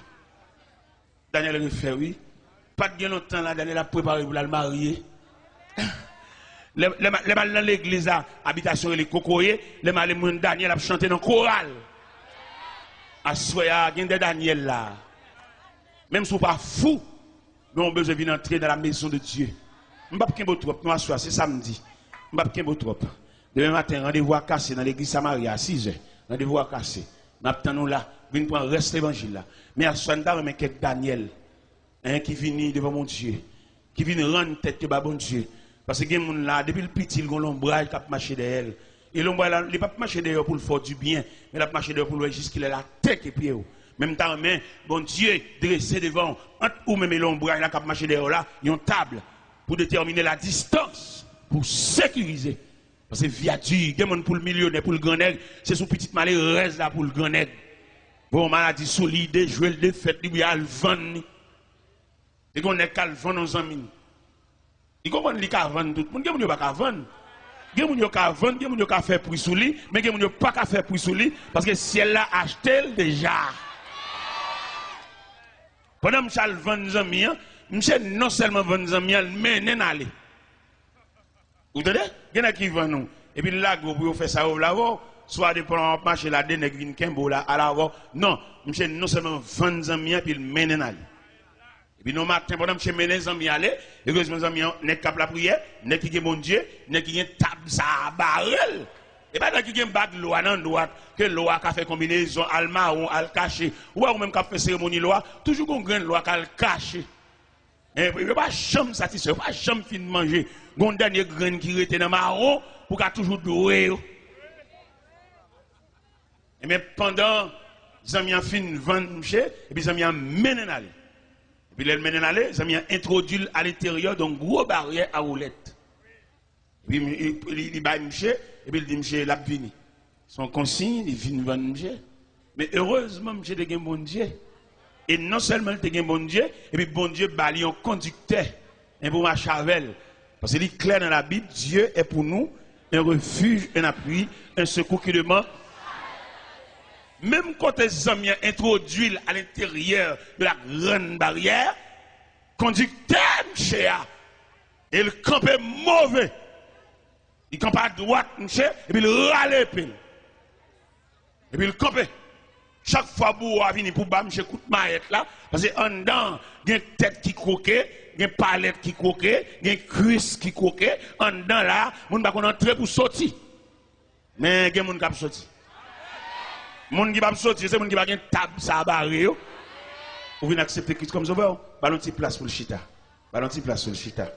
Danyèl refè, wi. Pa t gen lontan la, Danyèl ap prepare pou l al marye. Lè, lè, m- lè m al nan legliz la, abitasyon rele Kokoye, lè m ale, m jwenn Danyèl ap chante nan koral. Aswè a, gen de Danyèl la. Menm si w pa fou, men w bezwen vin antre dans la maison de Dieu. M p ap kenbe w twòp, non, aswè a, se samdi. M p ap kenbe w twòp. Demen maten, randevou a kase nan legliz Samari a, sizè. Randevou a kase. N ap tann ou la. Vin pran rès levanjil la. Men aswè a, n ta renmen kèk Danyèl, en, ki vini devan Bondye, ki vin rann tèt yo ba Bondye. Paske gen moun la, depi l piti, l gon lonbraj k ap mache dèyè l. E lonbraj la, li p ap mache dèyè w pou l fè w dibyen, men l ap mache dèyè w pou l wè jiskilè l atake pye w. Men m ta renmen Bondye drese devan w, ant ou menm e lonbraj la k ap mache dèyè w la, yon tab pou detèmine la distans, pou sekirize. Paske vi a di, gen moun pou l milyonè, pou l grannèg, se sou pitit malerèz la pou l grannèg. Voye yon maladi sou li, dejwe l, defèt li, oubyen al vann li. Te gen yon nèg k al vann yon zanmi l. Li konprann li ka vann tout moun. Gen moun yo pa ka vann. Gen moun yo ka vann, gen moun yo ka fè pri sou li, men gen moun yo pa ka fè pri sou li, paske syèl la achte l deja. Pandan misye al vann zanmi an, misye non sèlman vann zanmi an, l mennen l ale. Ou tande? Gen nèg ki vann ou, epi l lage w pou yo fè sa yo vle avè w. Swa depan w ap mache la, de nèg vin kenbe w la, al avè w. Non, misye non sèlman vann zanmi an, epi l mennen l ale. Epi nan maten, pandan misye mennen zanmi ale, erezman zanmi an, nèg k ap lapriyè, nèg ki gen Bondye, nèg ki gen tab sa a bare l. E pa nèg ki gen bag lwa nan dwat, ke lwa ka fè konbinezon, al mawon, al kache. Ou wè ou menm k ap fè seremoni lwa, toujou gon grenn lwa k al kache. E yo pa janm satisfè, yo pa janm fin manje. Gon dènye grenn ki rete nan mawon pou ka toujou dwe yo. Ebyen, pandan zanmi an fin vann misye, epi zanmi an mennen l ale. Epi lè l mennen l ale, zanmi an entwodui l alenteryè yon gwo baryè a woulèt. Epi li, li, li bay misye, epi l di misye l ap vini. Se yon konsiy, li vin vann misye. Men erezman, misye te gen Bondye. E non sèlman li te gen Bondye, epi Bondye ba li yon kondiktè, en, pou mache avè l. Paske li klè nan Labib, Dieu est pour nous un refuge, un appui, un secours qui demeure. Menm kote zanmi an entwodui l à l'intérieur de la grande barrière, kondiktè misye a, e l kanpe move. Li kanpe adwat misye, epi l rale epe l. Epi l kanpe. Chak fwa bouwo a vini pou ba misye kout mayèt la, paske anndan gen tèt ki kwoke, gen palèt ki kwoke, gen kwis ki kwoke, anndan la, moun pa konn antre pou soti. Men gen moun k ap soti. Moun ki p ap soti, se moun ki pa gen tab sa a bare yo. Ou vin aksepte Kris kòm sovè w, ba l yon ti plas pou l chita. Ba l yon ti plas pou l chita.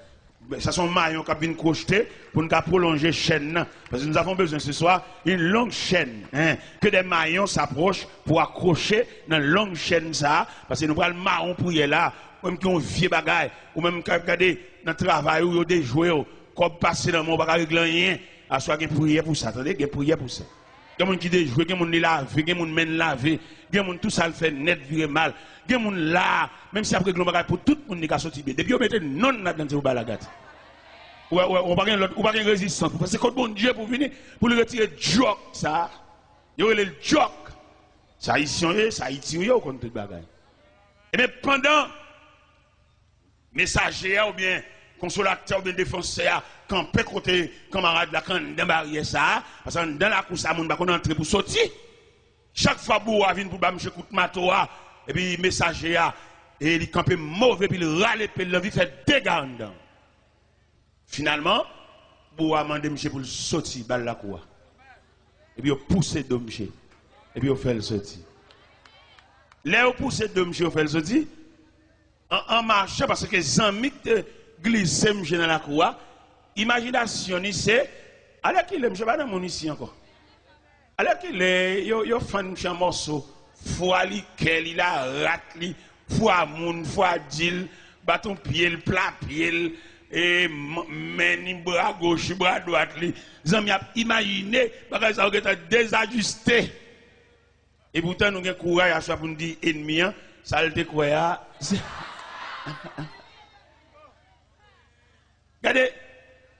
Sa se yon mayon k ap vin kwochte pou n ka pwolonje chèn nan. Parce que nous avons besoin ce soir une longue chaîne, hein, que des maillons s'approchent pour accrocher nan long chèn sa a, paske nou pral mawon priyè la. Ou menm ki yon vye bagay, ou menm k ap gade nan travay ou, yo dejwe w, kòb pase nan men w, ou pa ka regle anyen. Aswè gen priyè pou sa, tande, gen priyè pou sa. Gen moun ki dejwe, gen moun li lave, gen moun men l lave, gen moun tou sa l fè nèt vire mal. Gen moun la, menm si y ap regle yon bagay pou tout moun, li ka soti byen. Depi yo mete non l ladan l, se pou bagay la gate. Ou wè, ou wè, ou pa gen lòt, ou pa gen rezistans. Ou panse kot Bondye pou vini, pou l retire djòk sa a. Yo rele l djòk. Se Ayisyen w ye, se Ayiti w ye, ou konn tout bagay. Ebyen, pandan mesaje a oubyen konsolatè oubyen defansè a kanpe kote kanmarad la k anndan baryè sa a, paske anndan lakou sa a, moun pa konn antre pou soti. Chak fwa bouwo a vin pou ba misye kout mato a, epi mesaje a, e li kanpe move, epi l rale epe l, l anvi fè dega anndan. Finalman, bouwo a mande misye pou l soti, ba l lakou a. Epi yo pouse do misye. Epi yo fè l soti. Lè yo pouse do misye, yo fè l soti, an, an mache, paske zanmi k te glise misye nan lakou a, imajinasyon li se, alèkile, misye pa nan moun isi ankò. Alèkile, yo, yo fann misye an mòso, fwa li, kè li, larat li, fwa moun, fwa di l, baton pye l, pla pye l, e, m-, men ni, bra goch li, bra dwat li. Zanmi ap imajine bagay sa yo gentan dezajiste. Epoutan, nou gen kouraj aswè pou n di enmi an, sa l te kwè a, se, gade,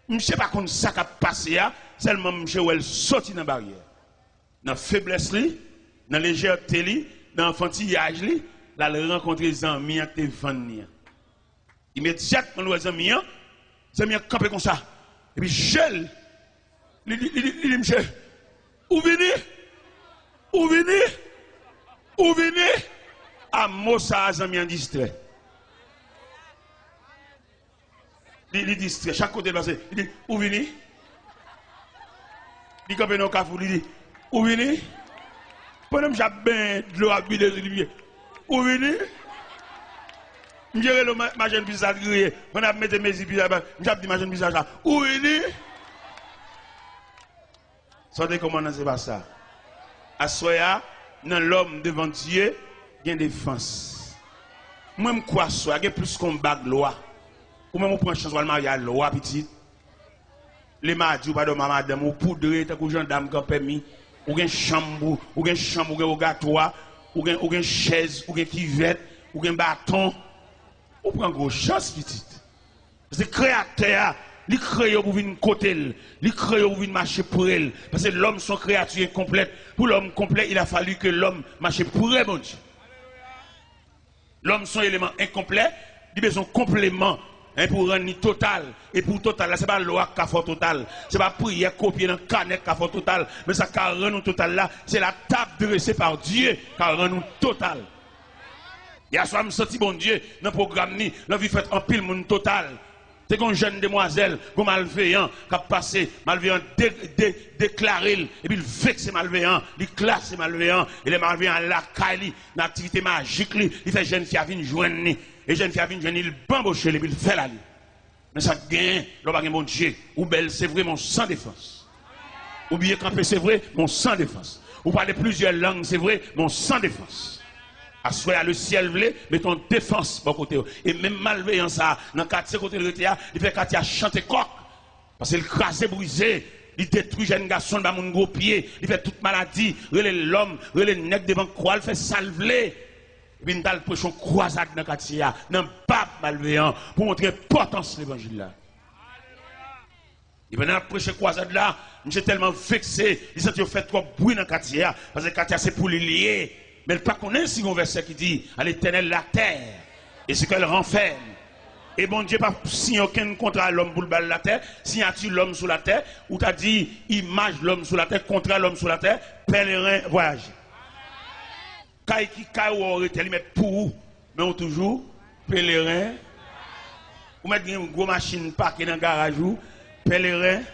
misye pa konn sa k ap pase a, sèlman misye wè l soti nan baryè. Nan feblès li, nan lejète li, nan anfantiyaj li, l al rankontre zanmi an k te vann li an. Imedyatman l wè zanmi an, zanmi an kanpe konsa. Epi je l, li, li, li, li, li di misye, "Ou vini? Ou vini? Ou vini?" A mo sa a, zanmi an distrè. Li, li distrè. Chak kote l pase, li di, "Ou vini?" Li kanpe nan yon kafou, li di, "Ou vini?" Pandan misye ap benyen, dlo ap vide sou li, misye, "Ou vini?" Misye rele ma-, machann pisaj griye. Pandan ap mete mezi pisaj la, misye ap di machann pisaj la, "Ou vini?" Sa w te kòmandan, se pa sa. Aswè a, nan lòm devan Dye, gen defans. Mwen, m kwè aswè a, gen plis ke yon bag lwa. Ou menm, ou pran chans, w al marye a lwa, pitit. Le madi, ou pa dòmi a madanm ou, ou poudre tankou jandam k an pèmi. Ou gen chanm, ou, ou gen chanm, ou gen wogatwa, ou gen, ou gen chèz, ou gen kivèt, ou gen baton. Ou pran gwo chans, pitit. Paske Kreyatè a, li kreye w pou vin kote l. Li kreye w pou vin mache pre l. Paske lòm se yon kreyati enkonplèt. Pou lòm konplè, il a fallu que l'homme mache pre Bondye. Lòm se yon eleman enkonplè, li bezwen konpleman, en, pou rann li total. E pou total la, se pa lwa k ka fè w total. Se pa priyè kopye nan kanè k ka fè w total. Men sa k ka rann ou total la, se la table dressée par Dieu k ka rann ou total. E aswè a, m santi Bondye nan pwogram ni, l anvi fè anpil moun total. Te gen yon jèn demwazèl, gen yon malveyan k ap pase, malveyan de-, de-, deklare l, epi l vekse malveyan, li klase malveyan, e lè malveyan al lakay li, nan aktivite majik li, li fè jèn fi a vin jwenn li, e jèn fi a vin jwenn li, li banboche l, epi l fè l ale. Men sa k genyen, lè w pa gen Bondye, ou bèl, se vre, men w san defans. Ou byen kanpe, se vre, men w san defans. Ou pale plizyè lang, se vre, men w san defans. Aswè a, lesyèl vle mete yon defans bò kote w. E menm malveyan sa a, nan katye kote l rete a, li fè katye a chante kòk. Paske l kraze brize, li detwi jèn gason, l ba moun gwo pye, li fè tout maladi, rele lòm, rele nèg devan kwa l, fè sa l vle. Epi m t al preche yon kwazad nan katye a, nan bab malveyan, pou montre enpòtans levanjil la. E pandan l ap preche kwazad la, misye tèlman vekse, li santi yo fè twòp bri nan katye a, paske katye a se pou li li ye. Men l pa konnen si gen yon vèsè ki di, à l'Éternel la terre, et ce qu'elle renferme. E Bondye pa siyen okenn kontra lòm pou l ba l latè, siyati lòm sou latè, ou ta di imaj lòm sou latè, kontra lòm sou latè, pèleren vwayaje. Kay ki kay ou wè w rete, li mèt pou ou, men ou toujou peleren. Ou mèt gen yon gwo machin pake nan garaj ou, peleren.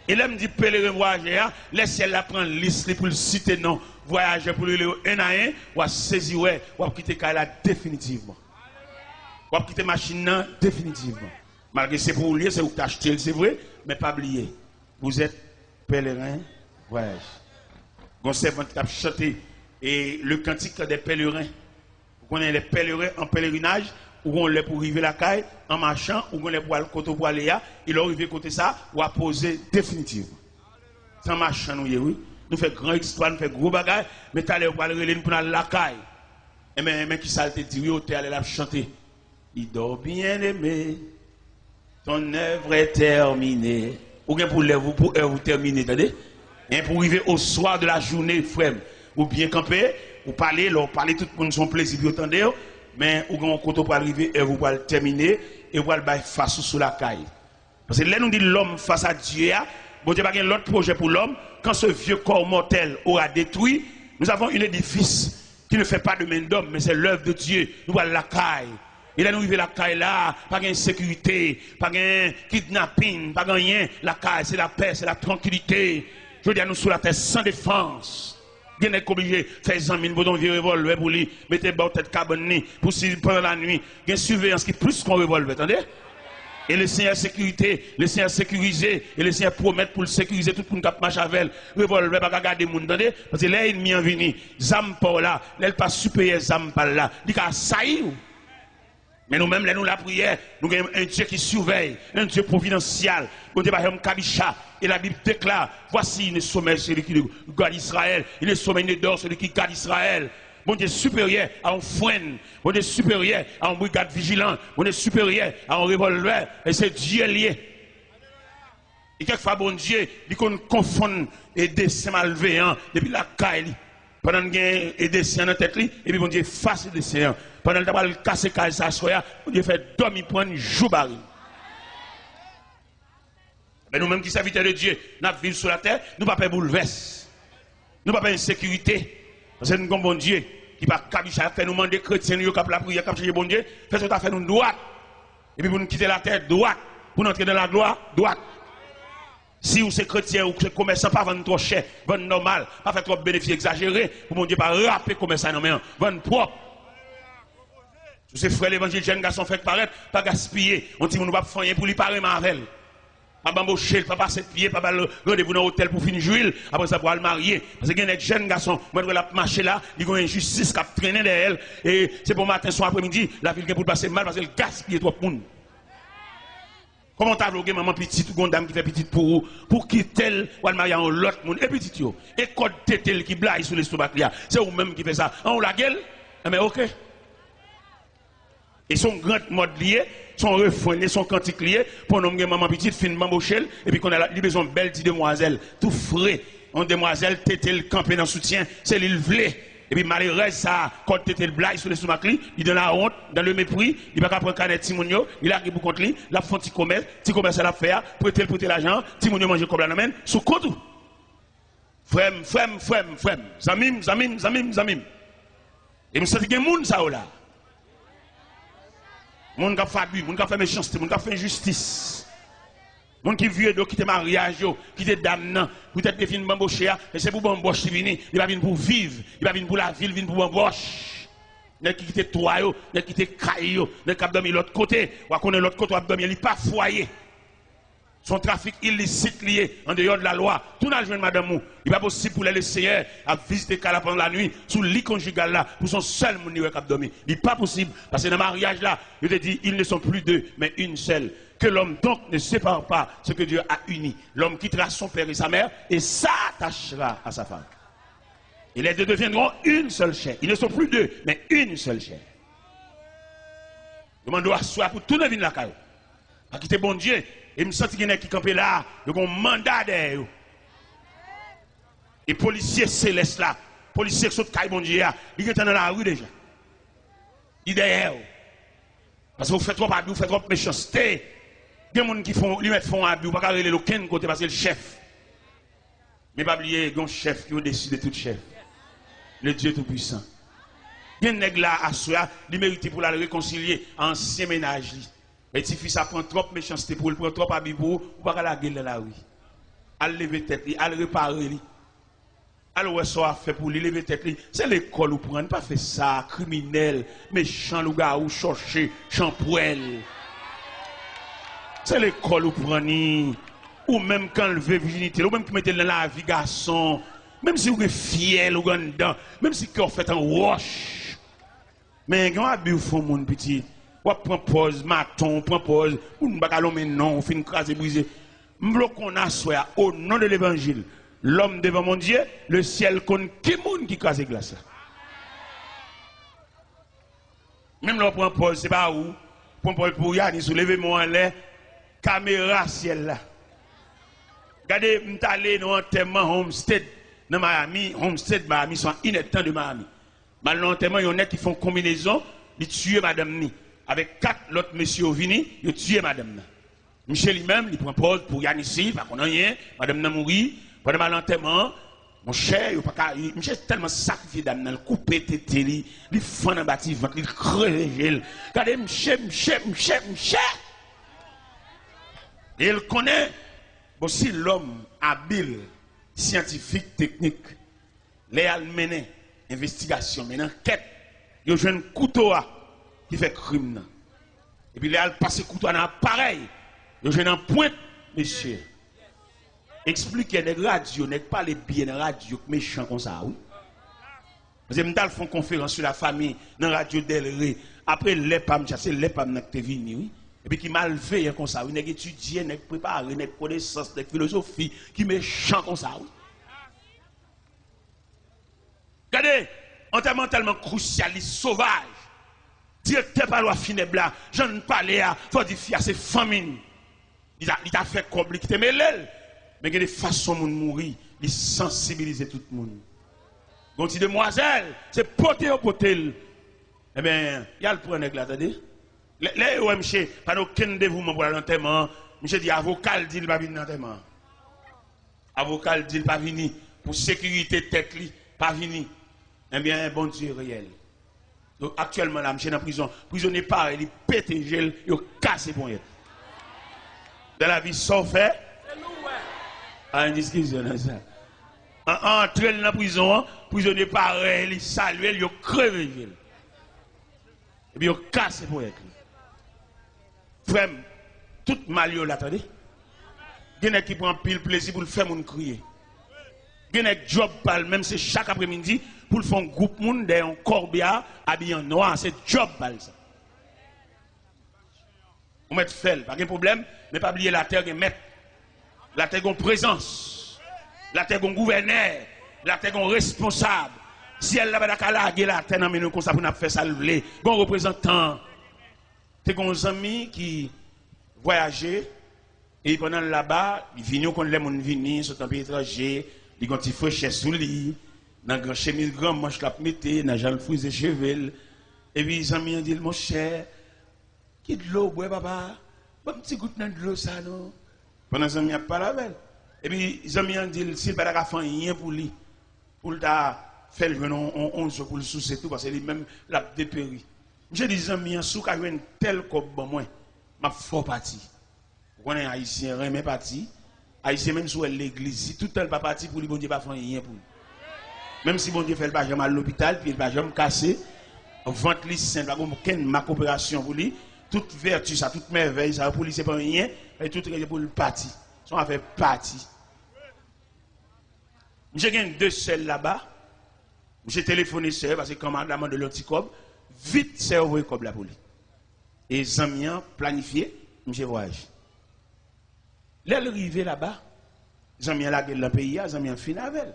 E lè m di peleren vwayajè a, lè syèl la pran lis li pou l site non vwayajè pou l rele yo en a en, w a sezi wè, w ap kite kay la definitivman. W ap kite machin nan definitivman. Malgre se pou ou l ye, se ou ki te achte l, se vre, men pa bliye, vous êtes pèleren vwayaj. Gon sèvant ki t ap chante e le cantique des pèlerins. Ou konnen lè pèleren an pelerinaj, ou gon lè pou rive lakay, an machan, ou gon lè pou al kote ou pou ale a, e lè w rive kote sa, w a poze definitivman. Se an machan nou ye, wi. Nou fè gran ekspwa, nou fè gwo bagay, men talè yo pral rele n pou n al lakay. Enben, enben, kisa l te di, wi, otè a lè l ap chante. Li di w, bien-aimé, ton œuvre est terminée. Ou gen pou lèv ou, pou èv ou tèmine, tande? Gen pou rive au soir de la journée, frè m. Ou byen kanpe, ou pale, lè w pale, tout moun se yon plezi pou yo tande w. Men ou gen yon kote w pral rive, èv ou pral tèmine, e ou pral bay fas ou sou lakay. Paske lè nou di l'homme face à Dieu a, Bondye pa gen lòt pwojè pou lòm. Quand ce vieux corps mortel aura détruit, nous avons un édifice qui ne fait pas de main d'homme, mais c'est l'œuvre de Dieu. Nou pral lakay. E lè nou rive lakay la, pa gen sekirite, pa gen kidnapin, pa gen anyen. Lakay, se lapè, se la trankilite. Jodi a, nou sou latè san defans. Gen nèg k oblije fè zanmi l pote yon vye revòlvè pou li, mete bò tèt kabann li, pou si pandan lanwi, gen siveyans ki plis ke yon revòlvè, tande? E Lesenyè sekirite, Lesenyè sekirize, e Lesenyè pwomèt pou l sekirize tout moun k ap mache avè l. Revòlvè pa ka gade moun, tande? Paske lè ènmi an vini, zam pa w la, lè l pa siperyè zam pa l la, li ka asayi w. Men nou menm, lè nou lapriyè, nou gen un Dieu qui surveille, un Dieu providentiel. Bondye pa janm kabicha. Et la Bible déclare, voici, il ne sommeille celui qui garde Israël, il ne sommeille ni dort celui qui garde Israël. Bondye siperyè a yon frenn. Bondye siperyè a yon brigad vijilan. Bondye siperyè a yon revòlvè. E se Dye l ye. E kèkfwa Bondye, li konn konfonn e desen malveyan depi lakay li. Pandan l gen e desen an nan tèt li, epi Bondye efase desen an. Pandan l ta pral kase kay sa aswè a, Bondye fè dòmi pran l, jou bare l. Men nou menm ki sèvitè de Dye, n ap viv sou latè, nou pa pè boulvès. Nou pa pè ensekirite. Paske nou gen yon Bondye ki pa kabicha, fè nou mande kretyen nou yo k ap lapriyè, k ap chèche Bondye, fè tout afè nou dwat. Epi pou n kite latè dwat, pou n antre nan laglwa dwat. Si ou se kretyen, ou se komèsan, pa vann twò chè, vann nòmal, pa fè twòp benefis egzajere, pou Bondye pa rape komès la nan men an. Vann pwòp. Si w se frè levanjil, jèn gason fèk parèt, pa gaspiye yon timoun ou p ap fè anyen pou li, pa renmen avè l. Pa banboche l, pa pase pye, pa ba l randevou nan otèl pou fin jwi l, apre sa pou al marye. Paske gen nèg jèn gason, mwen t wè l ap mache la, li gen yon enjistis k ap trennen dèyè l, e se bon maten, se yon apremidi, lavi l gen pou l pase mal paske l gaspiye twòp moun. Kòman w ta vle w gen manman pitit, ou gen yon dam ki fè pitit pou ou, pou w kite l, w al marye a yon lòt moun, e pitit yo, e kòd tete l ki blayi sou lestomak li a, se ou menm ki fè sa, an ou lage l? Enben, oke. E se yon grand mòd li ye, se yon refren li ye, se yon kantik li ye, pou yon nonm gen manman pitit, fin banboche l, epi kounye a la, li bezwen yon bèl ti demwazèl, tou fre, yon demwazèl tete l kanpe nan soutyen, se li l vle. Epi malerèz sa a, kòd tete l blayi sou lestomak li, li dans la honte, dans le mépris, li pa ka pran kanè timoun yo, li lage pou kont li, l ap fè yon ti komès, ti komès sa l ap fè a, prete l prete lajan an, timoun yo manje kòb la nan men l, sou kont ou. Frè m, frè m, frè m, frè m, zanmi m, zanmi m, zanmi m, zanmi m. E m santi gen moun sa yo la. Moun k ap fè abi, moun k ap fè mechanste, moun k ap fè enjistis. Moun ki vire do, kite maryaj yo, kite dam nan, poutèt li vin banboche a, e se pou banbòch li vini, li pa vin pou viv, li pa vin pou lavi, li vin pou banbòch. Nèg ki kite twa yo, nèg ki kite kay yo, nèg k ap dòmi lòt kote, w a konnen lòt kote w ap dòmi, li pa fwaye. Se yon trafik ilisit li ye, andeyò de lalwa. Tounen al jwenn madanm ou. Li pa posib pou lè Leseyè ap vizite kay la pandan lanwit, sou li konjigal la, pou se yon sèl moun li wè k ap dòmi. Li pa posib, paske nan maryaj la, yo te di, ils ne sont plus deux, mais une seule. Que l'homme donc ne sépare pas ce que Dieu a uni. L'homme quittera son père et sa mère et s'attachera à sa femme. Et les deux deviendront une seule chair. Ils ne sont plus deux, mais une seule chair. Yo mande w aswè a pou tounen vin lakay ou. Pa kite Bondye. E m santi gen nèg ki kanpe la a, yo gen yon manda dèyè yo. E polisye selès la, polisye k sot kay Bondye a, li gentan nan lari deja. Li dèyè w. Paske ou fè twòp abi, ou fè twòp mechanste. Gen moun ki fè, li mèt fè yon abi, ou pa ka rele l okenn kote paske l chèf. Men pa bliye, gen yon chèf ki odesi de tout chèf. Le Dieu Tout-Puissant. Gen nèg la aswè a, li merite pou l al rekonsilye a ansyen mennaj li. E tifi sa pran twòp mechanste pou ou, l pran twòp abi pou ou, ou pa ka lage l nan lari. Al leve tèt li, al repare li. Al wè sa w ap fè pou li, leve tèt li. Se lekòl ou pran, pa fè sa, kriminèl, mechan, lougawou, chòche, chanpwèl. Se lekòl ou pran ni. Ou menm k anlve vijinite l, ou menm ki mete l nan lavi gason. Menm si ou gen fyèl ou gen anndan, menm si kè w fèt an wòch. Men gen yon abi w fè yon moun pitit. W ap pran pòz maton, w pran pòz moun pa ka lonmen non, w fin kraze brize. M vle w konn aswè a, au nom de l'évangile, l'homme devant mon Dieu, le ciel konn ki moun ki kraze glas la. Menm lè w pran pòz, se pa ou. Pran pòz pou Yanis, ou leve men w anlè, kamera syèl la. Gade, m t ale nan yon antèman Homestead nan Miami. Homestead, Miami, se a inèdtan de Miami. M al nan antèman yon nèg ki fè yon konbinezon, li tiye madanm ni. Avèk kat lòt mesye yo vini, yo tiye madanm nan. Misye li menm, li pran pòz pou Yanisi, li pa konn anyen, madanm nan mouri. Pandan m al antèman an, monchè, yo pa ka, misye tèlman sakrifye dam nan, li koupe tete li, li fann anba ti vant li, li kreve je l. Gade misye, misye, misye, misye! E l konnen, bon, si lòm abil, syantifik, teknik, lè y al mennen envestigasyon, mennen ankèt, yo jwenn kouto a ki fè krim nan. Epi lè y al pase kouto a nan aparèy, yo jwenn anpwent mesye. Eksplike nèg radyo, nèg pale byen nan radyo k mechan konsa, wi. Paske m t al fè yon konferans sou lafami nan radyo Del Rey. Apre lè pa m, se lè pa m nan k te vini, wi. Epi ki malveyan konsa, wi. Nèg etidye, nèg prepare, nèg konesans, nèg filozofi, ki mechan konsa, wi. Gade, antèman tèlman krousyal, li sovaj. Direktè pa lwa finèb la, jan n pale a, fò di fi a se fanmi n. Li ta, li ta fè kòb, li kite mele l. Men gen de fason moun mouri, li sansibilize tout moun. Gon ti demwazèl, se pote yo pote l. Ebyen, y al pran nèg la, tande. Lè, lè yo wè misye pa gen okenn devouman pou l al antèman an, misye di avoka l di l pa vin nan antèman an. Avoka l di l pa vini pou sekirite tèt li, pa vini. Ebyen, Bondye reyèl. Donk, aktyèlman la, misye nan prizon. Prizonye parèy li pete je l, yo kase ponyèt. Dans la vie, sa w fè? A, eskize nan sa. An, antre l nan prizon an, prizonye parèy li salye l, yo kreve je l. Epi yo kase ponyèt li. Frè m, tout mal yo la, tande. Gen nèg ki pran anpil plezi pou l fè moun kriye. Gen nèg djòb pa l, menm se chak apremidi, pou l fè yon gwoup moun dèyè yon kòbya, abiye an nwa, se djòb pa l sa. Ou mèt fè l, pa gen pwoblèm, men pa bliye latè gen mèt. Latè gon prezans. Latè gon gouvènè. Latè gon responsab. Syèl la pa ta ka lage latè nan men nou konsa pou n ap fè sa l vle. Gon reprezantan. Te gon zanmi ki vwayaje, e pandan l laba, li vini, ou konn lè moun vini, sot nan peyi etranje, li gon ti frechè sou li, nan gran chemiz gran manch l ap mete, nan jan l frize cheve l. Epi zanmi an di l, monchè, ki dlo w bwè, papa? Ban m ti gout nan dlo sa non. Pandan zanmi an ap pale avè l. Epi zanmi an di l si l pa ta ka fè anyen pou li, pou l ta fè l jwenn on, on, on zo pou l souse tou, paske li menm l ap deperi. Misye di zanmi an, si w ka jwenn tèl kòb ban mwen, m ap fè w pati. Ou konnen Ayisyen renmen pati. Ayisyen menm si w wè l legliz, si toutan l pa pati pou li, Bondye pa fè anyen pou li. Menm si Bondye fè l pa janm al lopital, pye l pa janm kase, vant li sen, pa gen okenn mak operasyon pou li, Tout vèti sa, tout mèvèy sa, pou li se pa anyen, e tout rete pou l pati. Se yon afè pati. Misye gen de sèl laba. Misye telefone sè, paske kanmarad la mande l yon ti kòb. Vit, sè yo voye kòb la pou li. E zanmi an planifye, misye vwayaje. Lè l rive laba, zanmi an lage l nan peyi a, zanmi an fin avè l.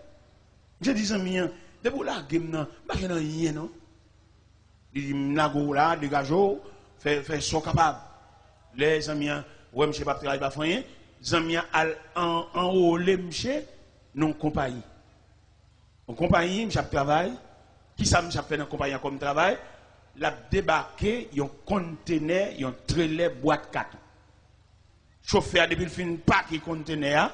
Misye di zanmi an, depi w lage m nan, m pa jwenn anyen non. Li di, m lage w la, degaje w, fè, fè sa w kapab. Lè zanmi an wè misye p ap travay, p ap fè anyen, zanmi an al an, anwole misye nan yon konpayi. Yon konpayi, misye ap travay. Kisa misye ap fè nan konpayi an kòm travay? L ap debake yon kontenè, yon trelè bwat katon. Chofè a, depi l fin pake kontenè a,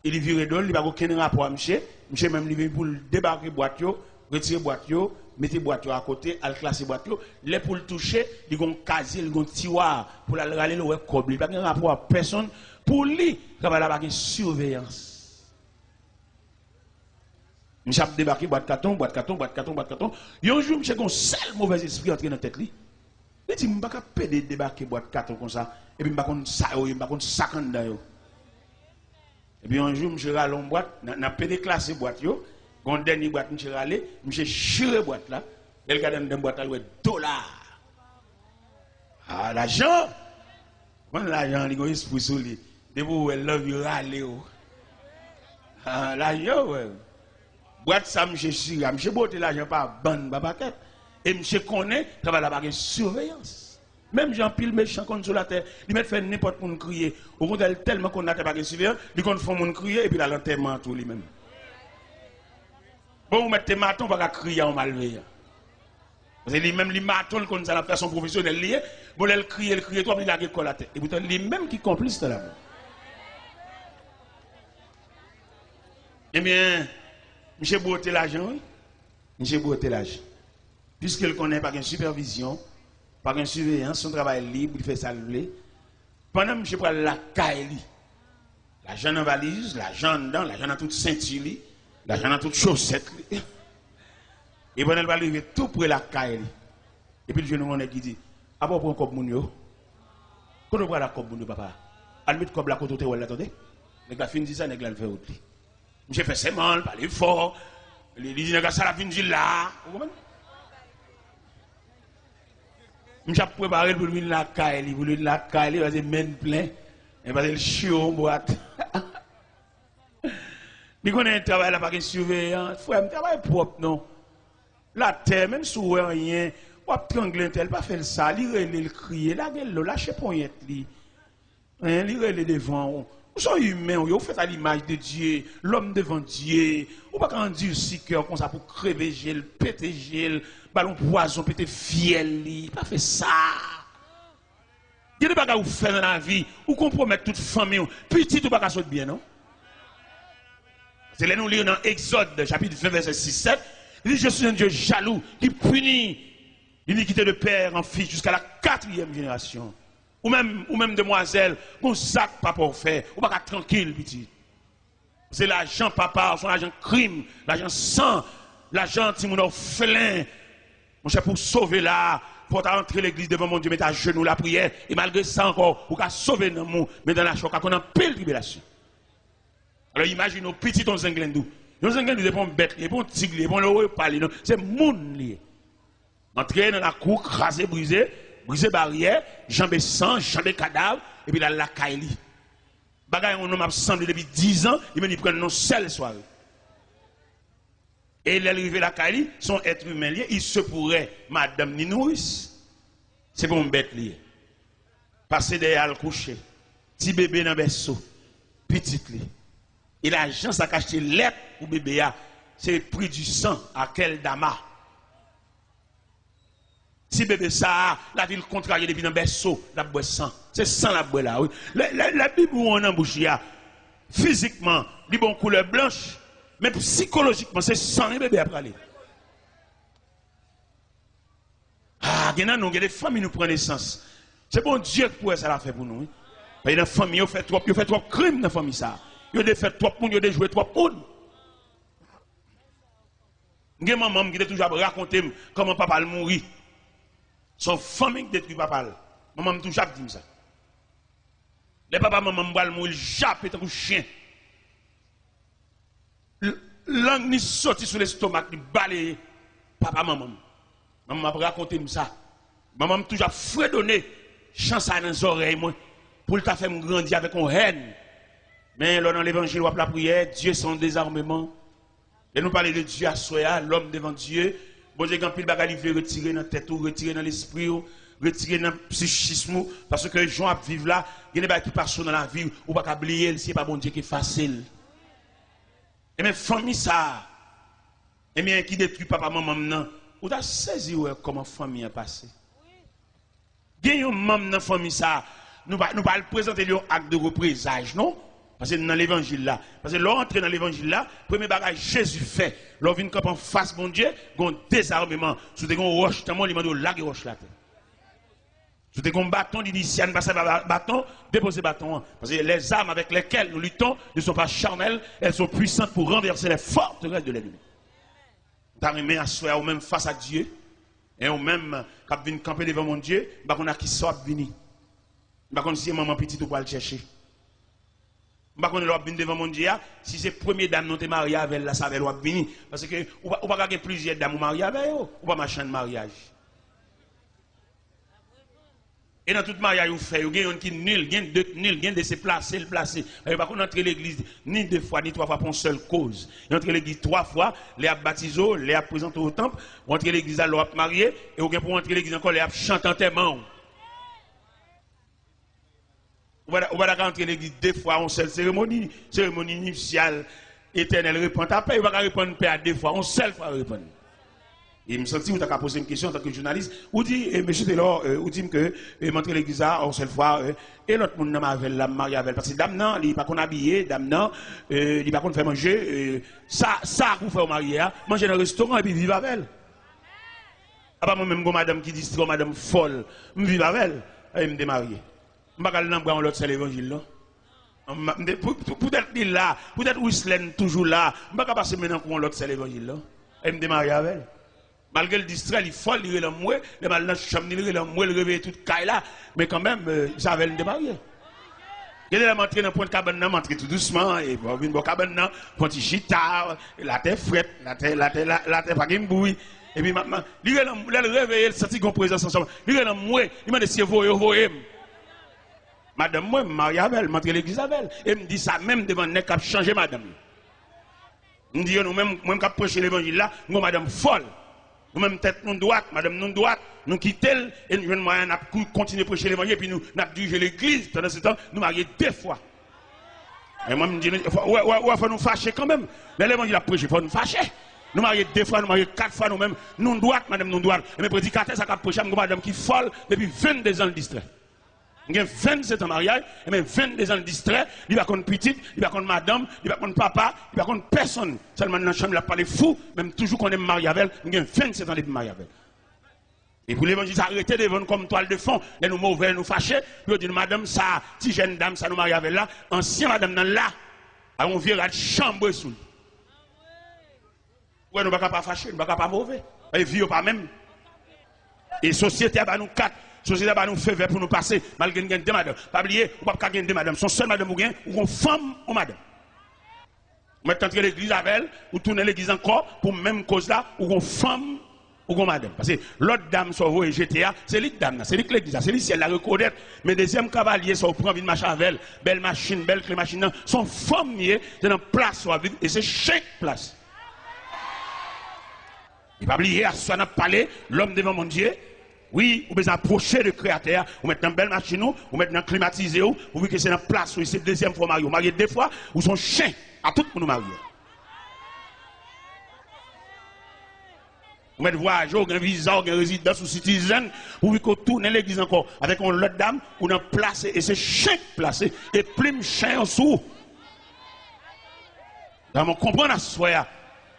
e li vire do l, li pa gen okenn rapò a misye. Misye menm, li vin pou l debake bwat yo, retire bwat yo, mete bwat yo akote, al klase bwat yo. Lè pou l touche, li gen yon kazye, li gen yon tiwa pou l al rale, l wè kòb li. Li pa gen rapò a pèsonn. Pou li, travay la pa gen siveyans. Misye ap debake bwat katon, bwat katon, bwat katon, bwat katon. Yon jou, misye gen yon sèl movèzespri antre nan tèt li. Li di, m pa ka pede debake bwat katon konsa, epi m pa konn sa yo ye, m pa konn sa k anndan yo. Epi yon jou, misye rale yon bwat, nan, nan pede klase bwat yo, gen yon dènye bwat misye rale, misye chire bwat la, lè l gade anndan bwat la, l wè dola. Ah, lajan! Konn lajan an, li gen espri sou li. Depi w wè l, l anvi rale w. Ah, lajan, wè. Bwat sa, misye chire a. Misye bwote lajan pa bann, pa pakèt. E misye konnen, travay la pa gen siveyans. Menm jan anpil mechan konn sou latè, li mèt fè nenpòt moun kriye. Okontrè, li tèlman konn latè pa gen siveyans, li konn fè yon moun kriye, epi l al antèman an tou li menm. Bon, ou mèt te maton, ou pa ka kriye a yon malveyan. Paske li menm, li maton, li konn sa l ap fè, se yon pwofesyonèl li ye. Bon, lè l kriye, l kriye twòp, li lage kò l atè. Epoutan, li menm ki konplis nan lajan. Ebyen, misye bwote lajan, wi. Misye bwote lajan. Piske l konnen pa gen sipèvizyon, pa gen siveyans, se yon travay lib, li fè sa l vle. Pandan misye pral lakay li, lajan nan valiz, lajan anndan, lajan nan tout senti li, lajan nan tout chosèt li. E pandan l pral rive tou pre lakay li, epi l jwenn yon nèg ki di, apa w pran kòb moun yo? Kote w pral ak kòb moun yo, papa? Al met kòb la kote w te wè l la, tande. Nèg la fin di sa, nèg la al fè wout li. Misye fè sèman, l pale fò. Li, li di nèg la sa l ap vin di l la. Ou konprann? Misye ap prepare l pou l vin lakay li, pou l vin lakay li, paske men l plen. E paske l chire yon bwat. Li konnen travay la pa gen siveyans. Frè m, travay pwòp non. Latè, menm si w wè anyen, w ap trangle entèl, pa fè l sa. Li rele, l kriye, lage l lo, lache ponyèt li. Hein, li rele devan w. Ou se yon imen, ou ye, ou fèt a limaj de Dye, lòm devan Dye. Ou pa ka andisi kè w konsa pou kreve je l, pete je l, ba l yon pwazon, pete fyèl li. Pa fè sa. Gen de bagay ou fè nan lavi, ou konpwomèt tout fanmi w. Pitit ou pa ka sot byen, non. Se lè nou li nan Egzòd, chapit ven, vèsè sis, sèt, li di, Je suis un Dieu jaloux, qui punit l'iniquité de père en fils jusqu'à la quatrième génération. Ou menm, ou menm demwazèl, gon zak papa w fè, ou pa ka trankil, pitit. Se lajan papa, se yon lajan krim, lajan san, lajan timoun òfelen. Monchè, pou w sove la, fò w ta antre legliz devan Bondye, mete ajenou lapriyè, e malgre sa ankò, ou ka sove nanm ou, men dan lachè w ka konn anpil tribilasyon. Alò, imajine w pitit yon zenglenndou. Yon zenglenndou, se pa yon bèt li ye, se pa yon tig li ye, se pa yon leopa li ye, non, se moun li ye. Antre nan lakou, kraze, brize, brize baryè, janbe san, janbe kadav, epi l al lakay li. Bagay yon nonm ap sanble depi diz an, li menm li pran nan yon sèl sware. E lè l rive lakay li, se yon èt imen li ye, il se pourrait madanm ni nourrice. Se pa yon bèt li ye. Pase dèyè al kouche. Ti bebe nan bèso. Pitit li. E lajan sa k achte lèt pou bebe a, se pri di san, akèldama. Ti bebe sa a, lavi l kontrarye depi nan bèso, l ap bwè san. Se san l ap bwè la, wi. Lè, lè, lè bibwon an nan bouch li a, fizikman, li ba w koulè blanch, men sikolojikman, se san wi bebe a prale. Ah, gen nan nou, gen de fanmi nou pran nesans. Se Bondye ki pou wè sa l ap fè pou nou, wi. Paske nan fanmi, yo fè twòp, yo fè twòp krim nan fanmi sa. Yo defè twòp moun, yo dejwe twòp moun. M gen manman m ki te toujou ap rakonte m kòman papa l mouri. Se yon fanmi ki detwi papa l. Manman m toujou ap di m sa. Lè papa manman m pral mouri, l jape tankou chen. L- Lang ni soti sou lestomak, li baleye papa manman m. Manman m ap rakonte m sa. Manman m toujou ap fredone chan sa nan zòrèy mwen pou l ta fè m grandi avèk yon hèn. Men lè w nan levanjil, w ap lapriyè, Dye se yon dezameman. Lè nou pale de Dye aswè a, lòm devan Dye, Bondye gen anpil bagay li vle retire nan tèt ou, retire nan lespri w, retire nan psikism ou, paske jan w ap viv la, gen de bagay ki pase w nan lavi w, ou pa ka bliye l, si se pa Bondye ki efase l. Ebyen, fanmi sa a, ebyen, ki detwi papa manman m nan, ou ta sezi wè kòman fanmi an pase. Gen yon manm nan fanmi sa a, nou pa, nou pa al prezante l yon ak de reprezaj, non. Paske n nan levanjil la. Paske lè w antre nan levanjil la, premye bagay Jezi fè, lè w vin kanpe anfas Bondye, gen yon dezameman. Si w te gen yon wòch nan men w, li mande w lage wòch la atè. Si w te gen yon baton, li di, si a n pa sèvi a ba- baton, depoze baton an. Paske les armes avec lesquelles nous luttons ne sont pas charnelles, elles sont puissantes pour renverser les forteresses de l'ennemi. M ta renmen aswè a ou menm fas ak Dye, e ou menm k ap vin kanpe devan Bondye, m pa konn ak kisa w ap vini. M pa konn si se manman pitit ou pral chèche. M pa konn lè w ap vin devan Bondye a, si se premye dam nan w te marye avè l la, se avè l w ap vini. Paske ou pa, ou pa ka gen plizyè dam ou marye avè yo, ou pa mache nan maryaj. E nan tout maryaj ou fè yo, gen youn ki nil, gen de k nil, gen de se plase l plase. Yo pa konn antre legliz ni de fwa, ni twa fwa pou yon sèl koz. Yo antre legliz twa fwa, lè y ap batize w, lè y ap prezante w o tanp, ou antre legliz la lè w ap marye, e ou gen pou w antre legliz ankò lè y ap chante antèman w. Ou pa ta, ou pa ta ka antre legliz de fwa, yon sèl seremoni, seremoni nipsyal, etènèl, repann ta pè, ou pa ka repann pè a de fwa, yon sèl fwa repann. E m santi ou ta ka poze m kesyon antanke jounalis. Ou di, e, mesye Telor, e, ou di m ke, e, m antre legliz la yon sèl fwa, e, e lòt moun nan m avè l la, m marye avè l. Paske dam nan, li pa konn abiye, dam nan, e, li pa konn fè manje, e, sa, sa pou fè w marye a, manje nan restoran epi viv avè l. Apa mwen menm, gon madanm ki distrè, yon madanm fòl, m viv avè l, e m te marye. M pa ka al nan bra yon lòt sè levanjil, non. M, m te, pou, pou, poutèt li la, poutèt Wislèn toujou la, m pa ka pase men nan kou yon lòt sè levanjil, non. E m te marye avè l. Malgre l distrè, li fòl, li rele anmwe, lè m al nan chanm li, li rele anmwe, li reveye tout kay la, men kanmenm, e, se avè l m te marye. Gen de lè m antre nan pwent kabann nan, m antre tou dousman, e bon, vin bò kabann nan, pran ti chita, latè frèt, latè, latè, la- latè pa gen bri. Epi m ap, m ap, li rele m, lè l reveye, l santi gon prezans ansanm. Li rele m, mwe, li mande si e voye yo voye m. Madanm mwen, m marye avè l, m antre legliz avè l. E m di sa menm devan nèg k ap chanje madanm li. M di yo, nou menm, mwen k ap preche levanjil la, m gon madanm fòl. Nou menm tèt nou dwat, madanm nou dwat, nou kite l, e nou jwenn mwayen n ap kou- kontinye preche levanjil, epi nou, n ap dirije legliz. Pandan se tan, nou marye de fwa. E mwen, m di, nou, fò, wè, wè, wè, fò nou fache kanmenm. Lè levanjil ap preche, fò nou fache. Nou marye de fwa, nou marye kat fwa, nou menm, nou dwat, madanm nou dwat. Ebyen, predikatè sa k ap preche a, m gon madanm ki fòl, depi vennde zan l distrè. M gen vennsenk an maryaj, ebyen, vennde zan l distrè, li pa konn pitit, li pa konn madanm, li pa konn papa, li pa konn pèsonn. Sèlman nan chanm li ap pale fou, men m toujou konnen m marye avè l, m gen vennsenk an depi m marye avè l. E pou levanjil sa rete devan nou kòm twal de fon, lè nou move, lè nou fache, pou yo di nou, madanm sa, ti jèn dam sa nou marye avè l la, ansyen madanm nan la, ak yon vye rad chanbre sou li. Ou wè, nou pa ka pa fache, nou pa ka pa move. E vi yo pa menm. E sosyete a ba nou kat, sosyete a ba nou fevè pou nou pase, malgre n gen de madanm. Pa bliye, ou p ap ka gen de madanm. Se yon sèl madanm ou gen, ou gon fanm, yon madanm. Ou mèt antre legliz avè l, ou tounen legliz ankò, pou menm koz la, ou gon fanm, ou gon madanm. Paske lòt dam sa w voye jete a, se li k dam nan, se li k legliz la, se li syèl la rekonèt. Men dezyèm kavalye sa w pran vin mache avè l, bèl machin, bèl kle machin nan, se yon fanm li ye, se nan plas w ap viv, e se chen k plas. E pa bliye, aswè n ap pale, lòm devan Bondye. Wi, ou bezwen apwoche de Kreyatè a. Ou mèt nan bèl machin ou, ou mèt nan klimatize ou, ou vin ke se nan plas ou, se dezyèm fwa w marye. Ou marye de fwa, ou se yon chen. A tout moun ou marye. Ou mèt vwayaje, ou gen viza, ou gen rezidans, ou citizen, ou vin ke w tounen legliz ankò. Avèk yon lòt dam, ou nan plase, e se chen k plase, e plim chen an sou ou. Donk, konprann aswè a.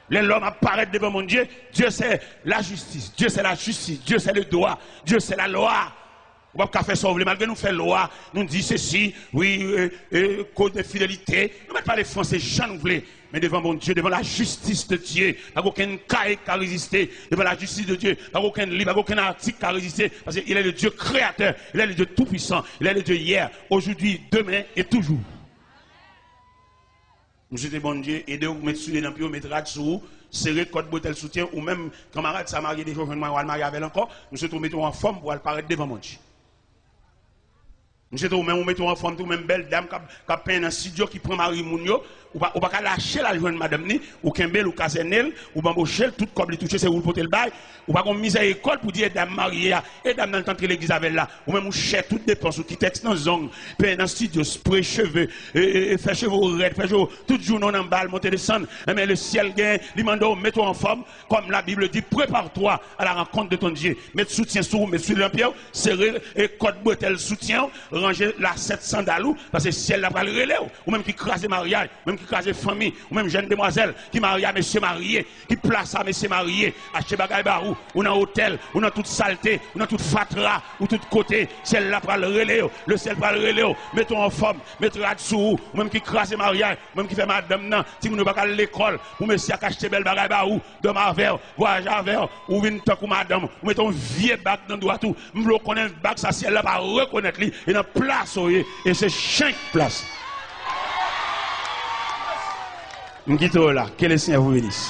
Lè lòm ap parèt devan Bondye, Dieu c'est la justice, Dieu c'est la justice, Dieu c'est le droit, Dieu c'est la loi. Ou p ap ka fè sa w vle, malgre nou fè lwa, nou di sesi, wi, e, e, code de fidélité. Nou mèt pale franse jan nou vle. Men devan Bondye, devan la jistis de Dye, pa gen okenn kay k ka reziste. Devan la jistis de Dye, pa gen okenn liv, pa gen okenn atik k ka reziste. Paske il est le Dieu créateur, il est le Dieu tout-puissant, il est le Dieu hier, aujourd'hui, demain et toujours. M swete Bondye ede w, met soulye nan pye w, met rad sou ou, sere kòd bretèl soutyen ou menm kanmarad sa marye deja w jwenn mari, w al marye avè l ankò. M swete w mete w anfòm pou w al parèt devan Bondye. M swete w menm ou mete w anfòm tou, menm bèl dam k ap, k ap penyen nan estidyo ki pran mari moun yo, ou pa, ou pa ka lache l al jwenn madanm ni, ou kenbe l, ou kazène l, ou banboche l, tout kòb li touche se ou l pote l bay. Ou pa gon mizèrikòd pou di e dam marye a, e dam nan l t antre legliz avè l la. Ou menm ou chè tout depans ou, kitèks nan zong, penyen nan estidyo, spre cheve, e, e, e, fè cheve w rèd, fè cheve w tout jounen w nan bal, monte desann. Enben, le syèl gen, li mande w mete w anfòm, comme la Bible dit, prépare-toi à la rencontre de ton Dieu. Met soutyen sou ou, met soutyen nan pye w, sere e kòd bretèl soutyen w, ranje lasèt sandal ou, paske syèl la pral rele w. Ou menm ki kraze maryaj, ou menm ki kraze fanmi, ou menm jèn demwazèl ki marye a mesye marye, ki plase a mesye marye, achte bagay ba ou, ou nan otèl, ou nan tout salte, ou nan tout fatra, ou tout kote, syèl la pral rele w, le syèl pral rele w, mete w anfòm, met rad sou ou, ou menm ki kraze maryaj, ou menm ki fè madanm nan, timoun yo pa ka al lekòl, pou mesye a ka achte bèl bagay ba ou, dòmi avè w, vwayaje avè w, ou vin tankou madanm, ou mete yon vye bag nan dwèt ou, m vle w konnen bag sa syèl la pa rekonèt li, e nan plas ou ye, e se chenk plas. M kite w la, ke le Senyè vous bénisse.